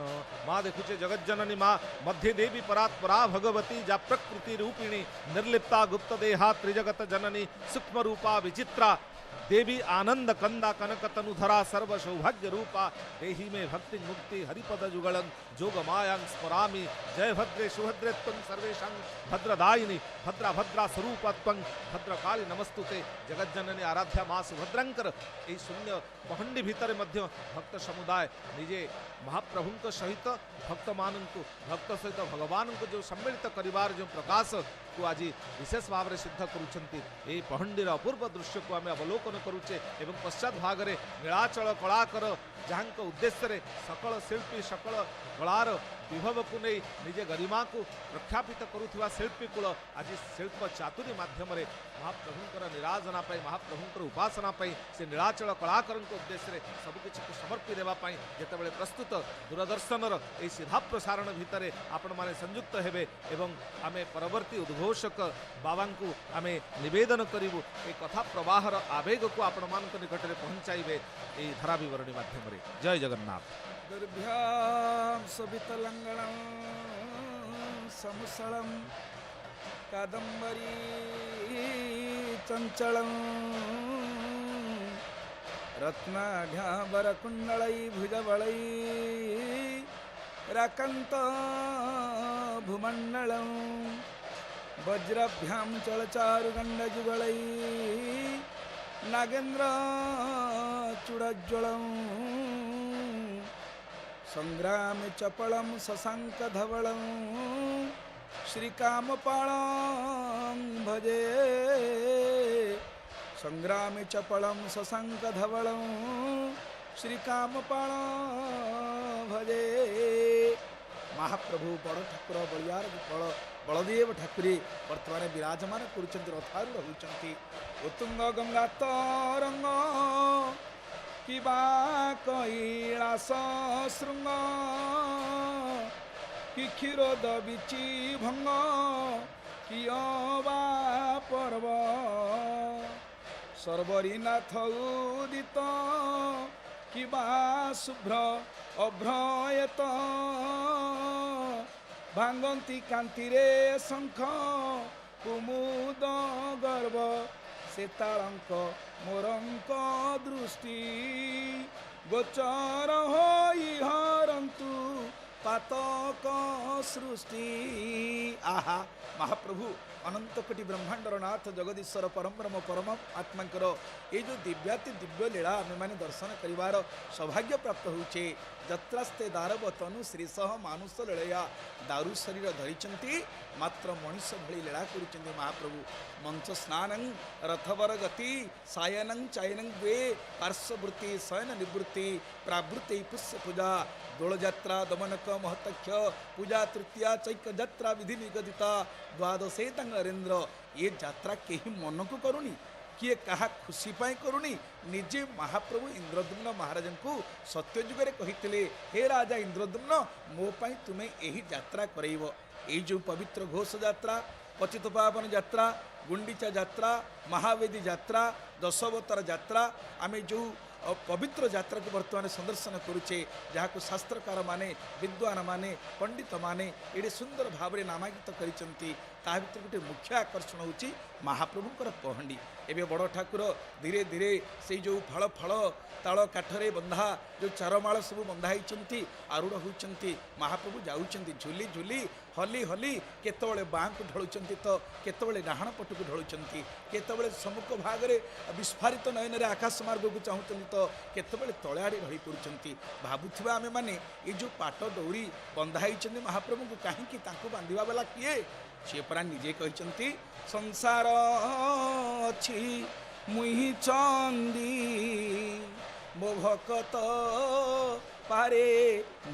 ମା ଦେଖୁଛେ ଜଗଜ୍ଜନନୀ ମା, ମଧ୍ୟେ ଦେବୀ ପରାତ୍ପରା ଭଗବତୀ, ଯା ପ୍ରକୃତି ରୂପିଣୀ, ନିର୍ଲିପ୍ତା ଗୁପ୍ତ ଦେହା ତ୍ରିଜଗତ ଜନନୀ, ସୂକ୍ଷ୍ମ ରୂପା ବିଚିତ୍ରା ଦେବୀ, ଆନନ୍ଦ କନ୍ଦା କନକ ତନୁଧରା, ସର୍ବ ସୌଭାଗ୍ୟ ରୂପା, ଦେହି ମେ ଭକ୍ତି ମୁକ୍ତି ହରିପଦ ଯୁଗଳଂ ଯୋଗ ମାୟାଂ ସ୍ମରାମି। ଜୟ ଭଦ୍ରେ ସୁଭଦ୍ରେ ତ୍ୱଂ ସର୍ବେଷାଂ ଭଦ୍ରଦାୟିନୀ, ଭଦ୍ରା ଭଦ୍ରା ସ୍ୱରୂପ ତ୍ୱଂ ଭଦ୍ରକାଳୀ ନମସ୍ତୁତେ। ଜଗଜ୍ଜନନୀ ଆରାଧ୍ୟା ମା ସୁଭଦ୍ରାଙ୍କର ଏହି ଶୂନ୍ୟ ପହଣ୍ଡି ଭିତରେ ମଧ୍ୟ ଭକ୍ତ ସମୁଦାୟ ନିଜେ ମହାପ୍ରଭୁଙ୍କ ସହିତ ଭକ୍ତମାନଙ୍କୁ, ଭକ୍ତ ସହିତ ଭଗବାନଙ୍କୁ ଯେଉଁ ସମ୍ମିଳିତ କରିବାର ଯେଉଁ ପ୍ରକାଶକୁ ଆଜି ବିଶେଷ ଭାବରେ ସିଦ୍ଧ କରୁଛନ୍ତି, ଏହି ପହଣ୍ଡିର ଅପୂର୍ବ ଦୃଶ୍ୟକୁ ଆମେ ଅବଲୋକନ କରୁଛେ। ଏବଂ ପଶ୍ଚାତ ଭାଗରେ ନୀଳାଚଳ କଳାକର, ଯାହାଙ୍କ ଉଦ୍ଦେଶ୍ୟରେ ସକଳ ଶିଳ୍ପୀ ସକଳ କଳାର ବିଭବକୁ ନେଇ ନିଜେ ଗରିମାକୁ ପ୍ରଖ୍ୟାପିତ କରୁଥିବା ଶିଳ୍ପୀ କୂଳ ଆଜି ଶିଳ୍ପ ଚାତୁରୀ ମାଧ୍ୟମରେ ମହାପ୍ରଭୁଙ୍କର ନିରାଜନା ପାଇଁ, ମହାପ୍ରଭୁଙ୍କର ଉପାସନା ପାଇଁ, ସେ ନୀଳାଚଳ କଳାକରଙ୍କ ଉଦ୍ଦେଶ୍ୟରେ ସବୁକିଛିକୁ ସମର୍ପି ଦେବା ପାଇଁ ଯେତେବେଳେ ପ୍ରସ୍ତୁତ, ଦୂରଦର୍ଶନର ଏହି ସିଧା ପ୍ରସାରଣ ଭିତରେ ଆପଣମାନେ ସଂଯୁକ୍ତ ହେବେ ଏବଂ ଆମେ ପରବର୍ତ୍ତୀ ଉଦ୍ଘୋଷକ ବାବାଙ୍କୁ ଆମେ ନିବେଦନ କରିବୁ, ଏ କଥା ପ୍ରବାହର ଆବେଗକୁ ଆପଣମାନଙ୍କ ନିକଟରେ ପହଞ୍ଚାଇବେ ଏହି ଧାରା ବିବରଣୀ ମାଧ୍ୟମରେ। ଜୟ ଜଗନ୍ନାଥ। ଦୁର୍ଭ୍ୟାಂ ଶୋଭିତଲଙ୍ଗଣं ସमुसलं କାଦମ୍ବରୀ ଚଞ୍ଚଳं ରତ୍ନାଢ୍ୟାବରକୁଣ୍ଡଳೈ ଭୁଜବଳೈ ରାକନ୍ତ ଭୂମଣ୍ଡଳं ବଜ୍ରଭ୍ୟାं ଚଳଚାରୁଗଣ୍ଡଯୁଗଳೈ ନାଗେନ୍ଦ୍ର ଚୂଡ଼ଜ୍ୱଳं ସଂଗ୍ରାମେ ଚପଳं ଶଶାଙ୍କଧବଳं ଶ୍ରୀକାମପାଳं ଭଜେ। ସଂଗ୍ରାମେ ଚପଳಂ ଶଶାଙ୍କ ଧବଳಂ ଶ୍ରୀକାମପାଳ ଭଜେ। ମହାପ୍ରଭୁ ବଡ଼ ଠାକୁର ବଳିଆର ବଳ ବଳଦେବ ଠାକୁରେ ବର୍ତ୍ତମାନ ବିରାଜମାନ କରୁଛନ୍ତି, ରଥାରୂଢ଼ ହେଉଛନ୍ତି। ଉତ୍ତୁଙ୍ଗ ଗଙ୍ଗା ତରଙ୍ଗ କିବା କୈଳାସ ଶୃଙ୍ଗ କି କ୍ଷୀରୋଦ ବିଚି ଭଙ୍ଗ କି ଅବା ପର୍ବ ସର୍ବରୀନାଥ ଉଦିତ କିବା ଶୁଭ୍ର ଅଭ୍ରୟତ ଭାଙ୍ଗନ୍ତି କାନ୍ତିରେ ଶଙ୍ଖ କୁମୁଦ ଗର୍ବ ସେ ତାଳଙ୍କ ମୋରଙ୍କ ଦୃଷ୍ଟି ଗୋଚର ହୋଇ ହରନ୍ତୁ ପାତକ ସୃଷ୍ଟି। ଆହା, ମହାପ୍ରଭୁ ଅନନ୍ତ କୋଟି ବ୍ରହ୍ମାଣ୍ଡର ନାଥ ଜଗଦୀଶ୍ୱର ପରମବ୍ରହ୍ମ ପରମ ଆତ୍ମାଙ୍କର ଏଇ ଯେଉଁ ଦିବ୍ୟାତି ଦିବ୍ୟ ଲୀଳା ଆମେମାନେ ଦର୍ଶନ କରିବାର ସୌଭାଗ୍ୟ ପ୍ରାପ୍ତ ହେଉଛେ। ଯତ୍ରାସ୍ତେ ଦାରବ ତନୁ ଶ୍ରୀସହ ମାନୁଷ ଲୀଳୟା, ଦାରୁ ଶରୀର ଧରିଛନ୍ତି ମାତ୍ର ମଣିଷ ଭଳି ଲୀଳା କରୁଛନ୍ତି ମହାପ୍ରଭୁ। ମଞ୍ଚ ସ୍ନାନଂ ରଥବର ଗତି ସାୟନଂ ଚାୟନଂ ଦ୍ୱେ ପାର୍ଶ୍ୱବୃତ୍ତି ଶୟନ ନିବୃତ୍ତି ପ୍ରାବୃତ୍ତି ପୁଷ୍ୟ ପୂଜା ଦୋଳଯାତ୍ରା ଦମନକ ମହତକ୍ଷ ପୂଜା ତୃତୀୟା ଚୈକ ଯାତ୍ରା ବିଧି ନିଗଦିତା ଦ୍ୱାଦଶେ ତାଙ୍କ ନରେନ୍ଦ୍ର। ଏ ଯାତ୍ରା କେହି ମନକୁ କରୁନି, କିଏ କାହା ଖୁସି ପାଇଁ କରୁନି। ନିଜେ ମହାପ୍ରଭୁ ଇନ୍ଦ୍ରଦ୍ୟୁମ୍ନ ମହାରାଜଙ୍କୁ ସତ୍ୟଯୁଗରେ କହିଥିଲେ, ହେ ରାଜା ଇନ୍ଦ୍ରଦ୍ୟୁମ୍ନ, ମୋ ପାଇଁ ତୁମେ ଏହି ଯାତ୍ରା କରାଇବ। ଏଇ ଯେଉଁ ପବିତ୍ର ଘୋଷ ଯାତ୍ରା, ପତିତ ପାବନ ଯାତ୍ରା, ଗୁଣ୍ଡିଚା ଯାତ୍ରା, ମହାବେଦୀ ଯାତ୍ରା, ଦଶାବତାର ଯାତ୍ରା, ଆମେ ଯେଉଁ ପବିତ୍ର ଯାତ୍ରାକୁ ବର୍ତ୍ତମାନ ସନ୍ଦର୍ଶନ କରୁଛେ, ଯାହାକୁ ଶାସ୍ତ୍ରକାରମାନେ, ବିଦ୍ୱାନମାନେ, ପଣ୍ଡିତମାନେ ଏଡ଼େ ସୁନ୍ଦର ଭାବରେ ନାମାଙ୍କିତ କରିଛନ୍ତି, ତା ଭିତରେ ଗୋଟେ ମୁଖ୍ୟ ଆକର୍ଷଣ ହେଉଛି ମହାପ୍ରଭୁଙ୍କର ପହଣ୍ଡି। ଏବେ ବଡ଼ ଠାକୁର ଧୀରେ ଧୀରେ ସେଇ ଯେଉଁ ଫଳ ଫଳ ତାଳ କାଠରେ ବନ୍ଧା ଯେଉଁ ଚାରମାଳ ସବୁ ବନ୍ଧା ହେଇଛନ୍ତି, ଆରୂଢ଼ ହେଉଛନ୍ତି। ମହାପ୍ରଭୁ ଯାଉଛନ୍ତି ଝୁଲି ଝୁଲି ହଲି ହଲି, କେତେବେଳେ ବାଁକୁ ଢଳୁଛନ୍ତି ତ କେତେବେଳେ ଡାହାଣ ପଟକୁ ଢଳୁଛନ୍ତି, କେତେବେଳେ ସମ୍ମୁଖ ଭାଗରେ ବିସ୍ଫାରିତ ନୟନରେ ଆକାଶ ମାର୍ଗକୁ ଚାହୁଁଛନ୍ତି ତ କେତେବେଳେ ତଳେ ଆଡ଼େ ଢଳି ପଡ଼ୁଛନ୍ତି। ଭାବୁଥିବା ଆମେମାନେ ଏ ଯେଉଁ ପାଟ ଡଉରି ବନ୍ଧା ହେଇଛନ୍ତି ମହାପ୍ରଭୁଙ୍କୁ, କାହିଁକି ତାଙ୍କୁ ବାନ୍ଧିବା ବାଲା କିଏ? ସିଏ ପରା ନିଜେ କହିଛନ୍ତି, ସଂସାର ଅଛି ମୁହିଁ ଚନ୍ଦି ମୋ ଭକତ ପାରେ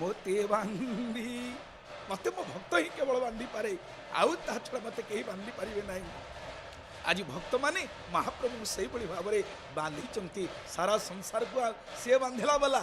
ମୋତେ ବାନ୍ଧି। ମୋତେ ମୋ ଭକ୍ତ ହିଁ କେବଳ ବାନ୍ଧି ପାରେ, ଆଉ ତା ଛଡ଼ା ମୋତେ କେହି ବାନ୍ଧି ପାରିବେ ନାହିଁ। ଆଜି ଭକ୍ତମାନେ ମହାପ୍ରଭୁଙ୍କୁ ସେଇଭଳି ଭାବରେ ବାନ୍ଧିଛନ୍ତି। ସାରା ସଂସାରକୁ ସିଏ ବାନ୍ଧିଲା ବାଲା,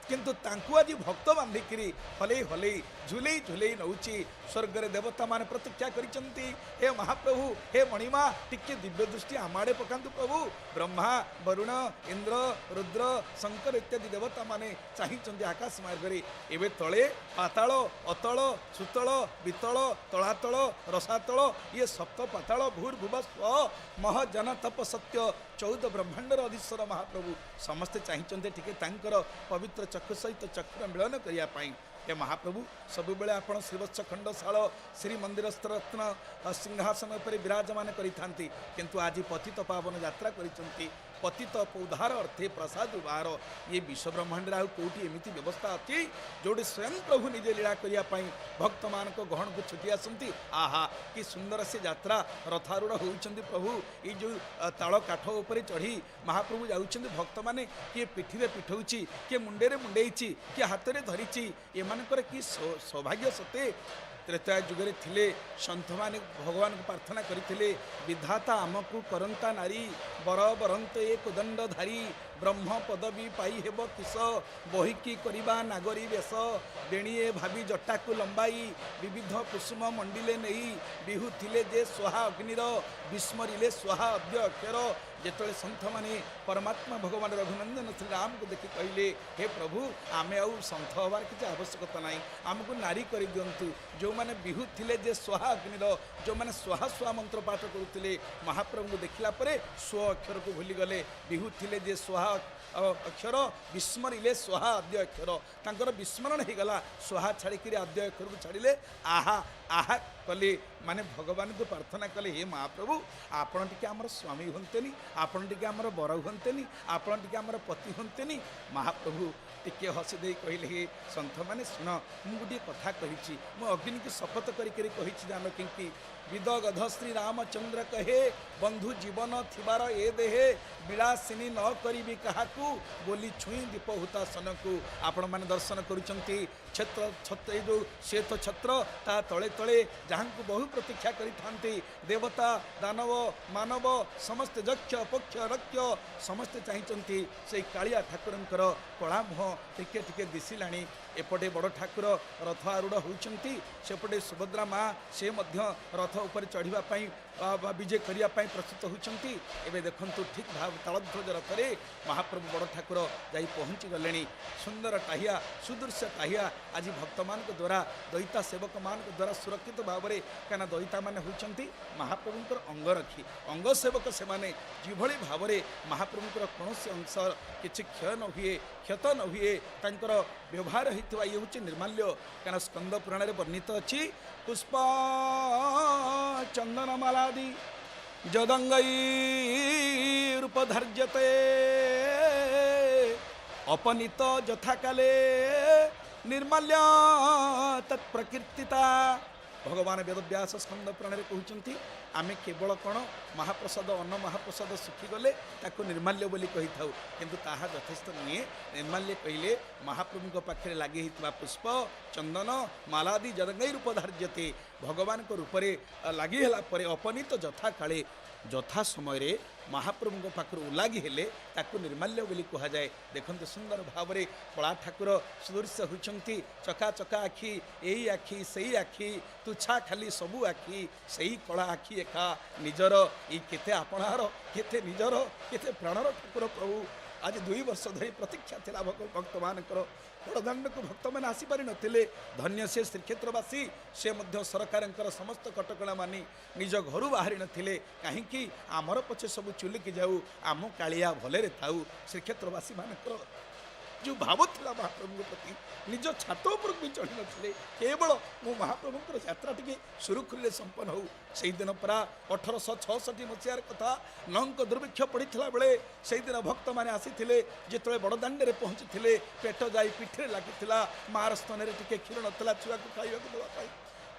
କିନ୍ତୁ ତାଙ୍କୁ ଆଜି ଭକ୍ତ ବାନ୍ଧିକିରି ହଲେଇ ହଲେଇ ଝୁଲେଇ ଝୁଲେଇ ନେଉଛି। ସ୍ୱର୍ଗରେ ଦେବତାମାନେ ପ୍ରତୀକ୍ଷା କରିଛନ୍ତି, ହେ ମହାପ୍ରଭୁ, ହେ ମଣିମା, ଟିକେ ଦିବ୍ୟ ଦୃଷ୍ଟି ଆମ ଆଡ଼େ ପକାନ୍ତୁ ପ୍ରଭୁ। ବ୍ରହ୍ମା, ବରୁଣ, ଇନ୍ଦ୍ର, ରୁଦ୍ର, ଶଙ୍କର ଇତ୍ୟାଦି ଦେବତାମାନେ ଚାହିଁଛନ୍ତି ଆକାଶ ମାର୍ଗରେ। ଏବେ ତଳେ ପାତାଳ, ଅତଳ, ସୁତଳ, ବିତଳ, ତଳାତଳ, ରସାତଳ, ଇଏ ସପ୍ତ ପାତାଳ, ଭୂର୍ଭୁବ ସ୍ୱ ମହ ଜନ ତପ ସତ୍ୟ 14 ବ୍ରହ୍ମାଣ୍ଡର ଅଧୀଶ୍ୱର ମହାପ୍ରଭୁ ସମସ୍ତେ ଚାହିଁଛନ୍ତି ଟିକେ ତାଙ୍କର ପବିତ୍ର ଚକ୍ଷୁ ସହିତ ଚକ୍ଷୁର ମିଳନ କରିବା ପାଇଁ। ହେ ମହାପ୍ରଭୁ, ସବୁବେଳେ ଆପଣ ଶ୍ରୀବତ୍ସ ଖଣ୍ଡଶାଳ ଶ୍ରୀମନ୍ଦିରସ୍ଥ ରତ୍ନ ସିଂହାସନ ଉପରେ ବିରାଜମାନ କରିଥାନ୍ତି, କିନ୍ତୁ ଆଜି ପତିତ ପାବନ ଯାତ୍ରା କରିଛନ୍ତି। ପତିତ ଉଦ୍ଧାର ଅର୍ଥେ ପ୍ରସାଦ ଉବାର। ଇଏ ବିଶ୍ୱ ବ୍ରହ୍ମାଣ୍ଡରେ ଆଉ କେଉଁଠି ଏମିତି ବ୍ୟବସ୍ଥା ଅଛି ଯେଉଁଠି ସ୍ୱୟଂ ପ୍ରଭୁ ନିଜେ ଲୀଳା କରିବା ପାଇଁ ଭକ୍ତମାନଙ୍କ ଗହଣକୁ ଛୁଟି ଆସନ୍ତି? ଆହା, କି ସୁନ୍ଦର ସେ ଯାତ୍ରା! ରଥାରୂଢ଼ ହେଉଛନ୍ତି ପ୍ରଭୁ। ଏଇ ଯେଉଁ ତାଳ କାଠ ଉପରେ ଚଢ଼ି ମହାପ୍ରଭୁ ଯାଉଛନ୍ତି, ଭକ୍ତମାନେ କିଏ ପିଠିରେ ପିଠଉଛି, କିଏ ମୁଣ୍ଡରେ ମୁଣ୍ଡେଇଛି, କିଏ ହାତରେ ଧରିଛି। ଏମାନଙ୍କର କି ସୌଭାଗ୍ୟ ସତେ! ତ୍ରେତୟା ଯୁଗରେ ଥିଲେ ସନ୍ଥମାନେ ଭଗବାନଙ୍କୁ ପ୍ରାର୍ଥନା କରିଥିଲେ, ବିଧାତା ଆମକୁ କରନ୍ତା ନାରୀ, ବର ବରନ୍ତ ଏ କୋଦଣ୍ଡଧାରୀ, ବ୍ରହ୍ମ ପଦବୀ ପାଇ ହେବ କିସ, ବହିକି କରିବା ନାଗରୀ ବେଶ, ବେଣିଏ ଭାବି ଜଟାକୁ ଲମ୍ବାଇ, ବିବିଧ କୁସୁମ ମଣ୍ଡିଲେ ନେଇ, ବିହୁଥିଲେ ଯେ ସ୍ୱହା ଅଗ୍ନିର, ବିସ୍ମରିଲେ ସ୍ୱହା ଅଦ୍ୟ ଅକ୍ଷର। ଯେତେବେଳେ ସନ୍ଥମାନେ ପରମାତ୍ମା ଭଗବାନ ରଘୁନନ୍ଦନ ଶ୍ରୀରାମକୁ ଦେଖି କହିଲେ, ହେ ପ୍ରଭୁ, ଆମେ ଆଉ ସନ୍ଥ ହେବାର କିଛି ଆବଶ୍ୟକତା ନାହିଁ, ଆମକୁ ନାରୀ କରିଦିଅନ୍ତୁ। ଯେଉଁମାନେ ବିହୁଥିଲେ ଯେ ସ୍ୱହା ଅଗ୍ନିର, ଯେଉଁମାନେ ସ୍ୱହା ସ୍ୱହା ମନ୍ତ୍ର ପାଠ କରୁଥିଲେ, ମହାପ୍ରଭୁଙ୍କୁ ଦେଖିଲା ପରେ ସ୍ୱ ଅକ୍ଷରକୁ ଭୁଲିଗଲେ। ବିହୁଥିଲେ ଯେ ସ୍ୱହା ଅକ୍ଷର, ବିସ୍ମରିଲେ ସ୍ୱହା ଆଦ୍ୟ ଅକ୍ଷର। ତାଙ୍କର ବିସ୍ମରଣ ହେଇଗଲା, ସ୍ୱହା ଛାଡ଼ିକିରି ଆଦ୍ୟ ଅକ୍ଷରକୁ ଛାଡ଼ିଲେ, ଆହା ଆହା କଲେ, ମାନେ ଭଗବାନଙ୍କୁ ପ୍ରାର୍ଥନା କଲେ, ହେ ମହାପ୍ରଭୁ, ଆପଣ ଟିକେ ଆମର ସ୍ୱାମୀ ହୁଅନ୍ତେନି, ଆପଣ ଟିକେ ଆମର ବର ହୁଅନ୍ତେନି, ଆପଣ ଟିକେ ଆମର ପତି ହୁଅନ୍ତେନି। ମହାପ୍ରଭୁ ଟିକିଏ ହସି ଦେଇ କହିଲେ, ହେ ସନ୍ଥମାନେ ଶୁଣ, ମୁଁ ଗୋଟିଏ କଥା କହିଛି, ମୁଁ ଅଗ୍ନିକୁ ଶପଥ କରିକରି କହିଛି ଜାନକୀଙ୍କି। ବିଦଗଧ ଶ୍ରୀ ରାମଚନ୍ଦ୍ର କହେ, ବନ୍ଧୁ ଜୀବନ ଥିବାର ଏ ଦେହେ, ବିଳାସିନୀ ନ କରିବି କାହାକୁ, ବୋଲି ଛୁଇଁ ଦୀପ ହୁତାସନକୁ। ଆପଣମାନେ ଦର୍ଶନ କରୁଛନ୍ତି ଛତ୍ର ଛତ୍ର, ଏଇ ଯେଉଁ ଶ୍ଵେତ ଛତ୍ର, ତା ତଳେ ତଳେ ଯାହାଙ୍କୁ ବହୁ ପ୍ରତୀକ୍ଷା କରିଥାନ୍ତି ଦେବତା, ଦାନବ, ମାନବ ସମସ୍ତେ, ଯକ୍ଷ, ପକ୍ଷ, ରକ୍ଷ ସମସ୍ତେ ଚାହିଁଛନ୍ତି ସେଇ କାଳିଆ ଠାକୁରଙ୍କର କଳା ମୁହଁ ଟିକେ ଟିକେ ଦିଶିଲାଣି। ଏପଟେ ବଡ଼ ଠାକୁର ରଥ ଆରୂଢ଼ ହେଉଛନ୍ତି, ସେପଟେ ସୁଭଦ୍ରା ମା ସେ ମଧ୍ୟ ରଥ ଉପରେ ଚଢ଼ିବା ପାଇଁ ବା ବିଜେ କରିବା ପାଇଁ ପ୍ରସ୍ତୁତ ହେଉଛନ୍ତି। ଏବେ ଦେଖନ୍ତୁ ଠିକ୍ ଭାବ ତାଳଧ୍ୱଜ ରଥରେ ମହାପ୍ରଭୁ ବଡ଼ ଠାକୁର ଯାଇ ପହଞ୍ଚି ଗଲେଣି। ସୁନ୍ଦର ଟାହିଆ, ସୁଦୃଶ୍ୟ ଟାହିଆ ଆଜି ଭକ୍ତମାନଙ୍କ ଦ୍ୱାରା, ଦଇତା ସେବକମାନଙ୍କ ଦ୍ୱାରା ସୁରକ୍ଷିତ ଭାବରେ, କାହିଁକିନା ଦଇତାମାନେ ହେଉଛନ୍ତି ମହାପ୍ରଭୁଙ୍କର ଅଙ୍ଗରକ୍ଷୀ, ଅଙ୍ଗ ସେବକ। ସେମାନେ ଯେଭଳି ଭାବରେ ମହାପ୍ରଭୁଙ୍କର କୌଣସି ଅଂଶ କିଛି କ୍ଷୟ ନ ହୁଏ, କ୍ଷତ ନ ହୁଏ, ତାଙ୍କର ବ୍ୟବହାର ହେଇଥିବା ଇଏ ହେଉଛି ନିର୍ମାଲ୍ୟ। କାରଣ ସ୍କନ୍ଦ ପୁରାଣରେ ବର୍ଣ୍ଣିତ ଅଛି, ପୁଷ୍ପ ଚନ୍ଦନମାଲାଦି ଯଦଙ୍ଗೈ ରୂପଧାର୍ଯ୍ୟତେ, ଅପନୀତ ଯଥାକାଲେ ନିର୍ମାଲ୍ୟ ତତ୍ପ୍ରକୀର୍ତ୍ତିତା। ଭଗବାନ ବେଦବ୍ୟାସ ସ୍କନ୍ଦ ପୁରାଣରେ କହୁଛନ୍ତି, ଆମେ କେବଳ କ'ଣ ମହାପ୍ରସାଦ, ଅନ୍ନ ମହାପ୍ରସାଦ ଶୁଖିଗଲେ ତାକୁ ନିର୍ମାଲ୍ୟ ବୋଲି କହିଥାଉ, କିନ୍ତୁ ତାହା ଯଥେଷ୍ଟ ନୁହେଁ। ନିର୍ମାଲ୍ୟ କହିଲେ ମହାପ୍ରଭୁଙ୍କ ପାଖରେ ଲାଗି ହେଇଥିବା ପୁଷ୍ପ, ଚନ୍ଦନ, ମାଲାଦି ଯଦଙ୍ଗೈ ରୂପ ଧାର୍ଯ୍ୟତେ, ଭଗବାନଙ୍କ ରୂପରେ ଲାଗି ହେଲା ପରେ ଅପନୀତ ଯଥାକାଳେ, ଯଥା ସମୟରେ ମହାପ୍ରଭୁଙ୍କ ପାଖରୁ ଉଲାଗି ହେଲେ ତାକୁ ନିର୍ମାଲ୍ୟ ବୋଲି କୁହାଯାଏ। ଦେଖନ୍ତୁ ସୁନ୍ଦର ଭାବରେ କଳା ଠାକୁର ସୁଦୃଶ୍ୟ ହେଉଛନ୍ତି। ଚକା ଚକା ଆଖି, ଏଇ ଆଖି ସେଇ ଆଖି, ତୁଛା ଖାଲି ସବୁ ଆଖି, ସେଇ କଳା ଆଖି ଏକା ନିଜର। ଏଇ କେତେ ଆପଣାର, କେତେ ନିଜର, କେତେ ପ୍ରାଣର ଠାକୁର ପ୍ରଭୁ। ଆଜି 2 ବର୍ଷ ଧରି ପ୍ରତୀକ୍ଷା ଥିଲା ଭକ୍ତମାନଙ୍କର। ବଡ଼ଦାଣ୍ଡକୁ ଭକ୍ତମାନେ ଆସିପାରିନଥିଲେ। ଧନ୍ୟ ସେ ଶ୍ରୀକ୍ଷେତ୍ରବାସୀ, ସେ ମଧ୍ୟ ସରକାରଙ୍କର ସମସ୍ତ କଟକଣା ମାନି ନିଜ ଘରୁ ବାହାରି ନଥିଲେ। କାହିଁକି? ଆମର ପଛେ ସବୁ ଚୁଲିକି ଯାଉ, ଆମ କାଳିଆ ଭଲରେ ଥାଉ। ଶ୍ରୀକ୍ଷେତ୍ରବାସୀମାନଙ୍କର ଯେଉଁ ଭାବ ଥିଲା ମହାପ୍ରଭୁଙ୍କ ପ୍ରତି, ନିଜ ଛାତ ଉପରକୁ ବି ଚଢ଼ି ନଥିଲେ, କେବଳ ମୋ ମହାପ୍ରଭୁଙ୍କର ଯାତ୍ରା ଟିକେ ସୁରୁଖୁରୁରେ ସମ୍ପନ୍ନ ହଉ। ସେଇଦିନ ପରା 1866 ମସିହାର କଥା, ନଙ୍କ ଦୁର୍ଭିକ୍ଷ ପଡ଼ିଥିଲା ବେଳେ ସେଇଦିନ ଭକ୍ତମାନେ ଆସିଥିଲେ। ଯେତେବେଳେ ବଡ଼ଦାଣ୍ଡରେ ପହଞ୍ଚିଥିଲେ, ପେଟ ଯାଇ ପିଠିରେ ଲାଗିଥିଲା, ମାଆର ସ୍ତନରେ ଟିକେ କ୍ଷୀର ନଥିଲା ଛୁଆକୁ ଖାଇବାକୁ ଦେବା ପାଇଁ।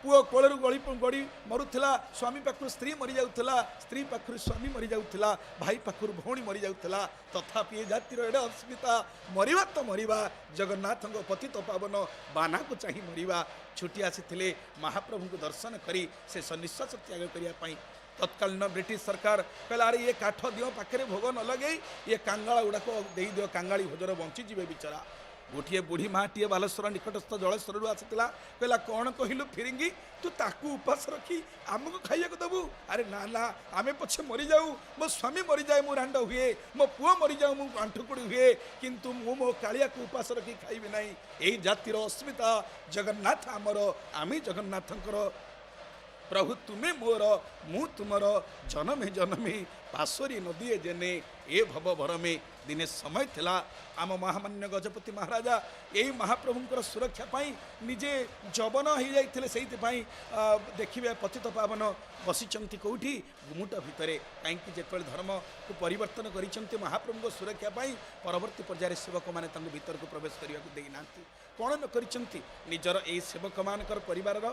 ପୁଅ କୋଳରୁ ଗଳି ଗଡ଼ି ମରୁଥିଲା, ସ୍ୱାମୀ ପାଖରୁ ସ୍ତ୍ରୀ ମରିଯାଉଥିଲା, ସ୍ତ୍ରୀ ପାଖରୁ ସ୍ୱାମୀ ମରିଯାଉଥିଲା, ଭାଇ ପାଖରୁ ଭଉଣୀ ମରିଯାଉଥିଲା। ତଥାପି ଏ ଜାତିର ଏଡ଼େ ଅସ୍ମିତା, ମରିବା ତ ମରିବା, ଜଗନ୍ନାଥଙ୍କ ପତିତ ପାବନ ବାନାକୁ ଚାହିଁ ମରିବା। ଛୁଟି ଆସିଥିଲେ ମହାପ୍ରଭୁଙ୍କୁ ଦର୍ଶନ କରି ଶେଷ ନିଶ୍ୱାସ ତ୍ୟାଗ କରିବା ପାଇଁ। ତତ୍କାଳୀନ ବ୍ରିଟିଶ ସରକାର କହିଲା, ଆରେ ଇଏ କାଠ ଦିଅ ପାଖରେ ଭୋଗ ନ ଲଗେଇ ଇଏ କାଙ୍ଗାଳ ଗୁଡ଼ାକ ଦେଇଦିଅ, କାଙ୍ଗାଳି ଭୋଜନ ବଞ୍ଚିଯିବେ ବିଚରା। ଗୋଟିଏ ବୁଢ଼ୀ ମାଟିଏ ବାଲେଶ୍ୱର ନିକଟସ୍ଥ ଜଳେଶ୍ୱରରୁ ଆସିଥିଲା, କହିଲା, କ'ଣ କହିଲୁ ଫିରିଙ୍ଗି, ତୁ ତାକୁ ଉପାସ ରଖି ଆମକୁ ଖାଇବାକୁ ଦେବୁ? ଆରେ ନା ନା, ଆମେ ପଛେ ମରିଯାଉ, ମୋ ସ୍ୱାମୀ ମରିଯାଏ ମୁଁ ରାଣ୍ଡ ହୁଏ, ମୋ ପୁଅ ମରିଯାଉ ମୁଁ ଆଣ୍ଠୁକୁଡ଼ି ହୁଏ, କିନ୍ତୁ ମୁଁ ମୋ କାଳିଆକୁ ଉପାସ ରଖି ଖାଇବି ନାହିଁ। ଏଇ ଜାତିର ଅସ୍ମିତା, ଜଗନ୍ନାଥ ଆମର, ଆମେ ଜଗନ୍ନାଥଙ୍କର। ପ୍ରଭୁ ତୁମେ ମୋର, ମୁଁ ତୁମର, ଜନମେ ଜନମେ ପାଶୋରି ନଦୀଏ ଜେନେ ଏ ଭବ ଭରମେ। ଦିନେ ସମୟ ଥିଲା ଆମ ମହାମାନ୍ୟ ଗଜପତି ମହାରାଜା ଏଇ ମହାପ୍ରଭୁଙ୍କର ସୁରକ୍ଷା ପାଇଁ ନିଜେ ଯବନ ହେଇଯାଇଥିଲେ। ସେଇଥିପାଇଁ ଦେଖିବେ ପତିତ ପାବନ ବସିଛନ୍ତି କେଉଁଠି? ଗୁମୁଟ ଭିତରେ। କାହିଁକି ଯେତେବେଳେ ଧର୍ମକୁ ପରିବର୍ତ୍ତନ କରିଛନ୍ତି ମହାପ୍ରଭୁଙ୍କ ସୁରକ୍ଷା ପାଇଁ, ପରବର୍ତ୍ତୀ ପର୍ଯ୍ୟାୟରେ ସେବକମାନେ ତାଙ୍କୁ ଭିତରକୁ ପ୍ରବେଶ କରିବାକୁ ଦେଇନାହାନ୍ତି। କ'ଣ ନ କରିଛନ୍ତି? ନିଜର ଏଇ ସେବକମାନଙ୍କର ପରିବାରର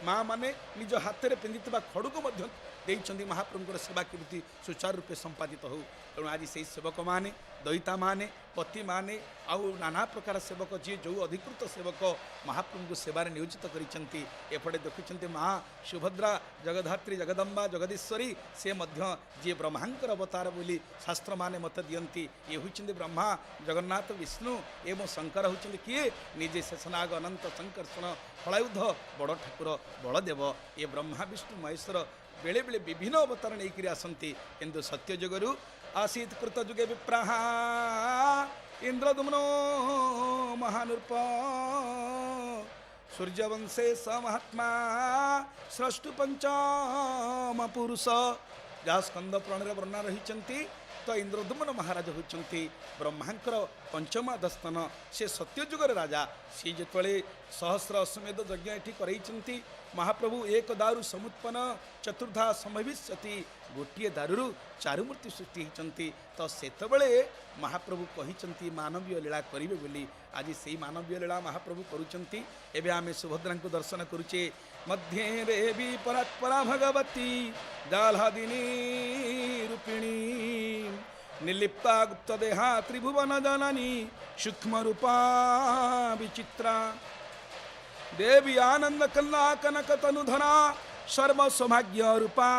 ମା' ମାନେ ନିଜ ହାତରେ ପିନ୍ଧିଥିବା ଖଡ଼ୁକୁ ମଧ୍ୟ ଦେଇଛନ୍ତି ମହାପ୍ରଭୁଙ୍କର ସେବା କେମିତି ସୁଚାରୁ ରୂପେ ସମ୍ପାଦିତ ହେଉ। ତେଣୁ ଆଜି ସେଇ ସେବକମାନେ, ଦଇତାମାନେ, ପତିମାନେ ଆଉ ନାନା ପ୍ରକାର ସେବକ, ଯିଏ ଯେଉଁ ଅଧିକୃତ ସେବକ ମହାପ୍ରଭୁଙ୍କୁ ସେବାରେ ନିୟୋଜିତ କରିଛନ୍ତି। ଏପଟେ ଦେଖୁଛନ୍ତି ମା ସୁଭଦ୍ରା, ଜଗଧାତ୍ରୀ, ଜଗଦମ୍ବା, ଜଗଦୀଶ୍ୱରୀ, ସେ ମଧ୍ୟ ଯିଏ ବ୍ରହ୍ମାଙ୍କର ଅବତାର ବୋଲି ଶାସ୍ତ୍ରମାନେ ମତ ଦିଅନ୍ତି। ଇଏ ହେଉଛନ୍ତି ବ୍ରହ୍ମା, ଜଗନ୍ନାଥ, ବିଷ୍ଣୁ ଏବଂ ଶଙ୍କର ହେଉଛନ୍ତି କିଏ? ନିଜେ ଶେଷନାଗ, ଅନନ୍ତ, ଶଙ୍କର୍ଷଣ, ଫଳାୟୁଧ, ବଡ଼ ଠାକୁର ବଳଦେବ। ଏ ବ୍ରହ୍ମା, ବିଷ୍ଣୁ, ମହେଶ୍ୱର ବେଳେବେଳେ ବିଭିନ୍ନ ଅବତାର ନେଇକରି ଆସନ୍ତି, କିନ୍ତୁ ସତ୍ୟଯୁଗରୁ ଆସୀତ କୃତ ଯୁଗେ ବିପ୍ରାହା ଇନ୍ଦ୍ରଦୁମ୍ନ ମହାନୃପ, ସୂର୍ଯ୍ୟବଂଶେ ସ ମହାତ୍ମା ସ୍ରଷ୍ଟୁ ପଞ୍ଚମ ପୁରୁଷ। ଯାହା ସ୍କନ୍ଦ ପୁରାଣରେ ବର୍ଣ୍ଣନା ରହିଛନ୍ତି, ତ ଇନ୍ଦ୍ରଦୁମ୍ନ ମହାରାଜ ହେଉଛନ୍ତି ବ୍ରହ୍ମାଙ୍କର ପଞ୍ଚମ ଆଧସ୍ତନ। ସେ ସତ୍ୟଯୁଗର ରାଜା। ସିଏ ଯେତେବେଳେ ସହସ୍ର ଅଶ୍ୱମେଧ ଯଜ୍ଞ ଏଠି କରେଇଛନ୍ତି, ମହାପ୍ରଭୁ ଏକ ଦାରୁ ସମୁତ୍ପନ୍ନ ଚତୁର୍ଦ୍ଧା ସମ୍ଭବିଷ୍ୟତି, ଗୋଟିଏ ଦାରୁରୁ ଚାରୁମୂର୍ତ୍ତି ସୃଷ୍ଟି ହେଇଛନ୍ତି। ତ ସେତେବେଳେ ମହାପ୍ରଭୁ କହିଛନ୍ତି ମାନବୀୟ ଲୀଳା କରିବେ ବୋଲି। ଆଜି ସେଇ ମାନବୀୟ ଲୀଳା ମହାପ୍ରଭୁ କରୁଛନ୍ତି। ଏବେ ଆମେ ସୁଭଦ୍ରାଙ୍କୁ ଦର୍ଶନ କରୁଛେ। ମଧ୍ୟରେ ଦେବୀ ପରାତ୍ପରା ଭଗବତୀ ଜାହ୍ଲାଦିନୀ ରୂପିଣୀ ନିର୍ଲିପ୍ତା ଗୁପ୍ତ ଦେହା ତ୍ରିଭୁବନ ଜନନୀ ସୂକ୍ଷ୍ମ ରୂପା ବିଚିତ୍ରା ଦେବୀ ଆନନ୍ଦ କଲ୍ଲା କନକ ତନୁଧରା ସର୍ବ ସୌଭାଗ୍ୟ ରୂପା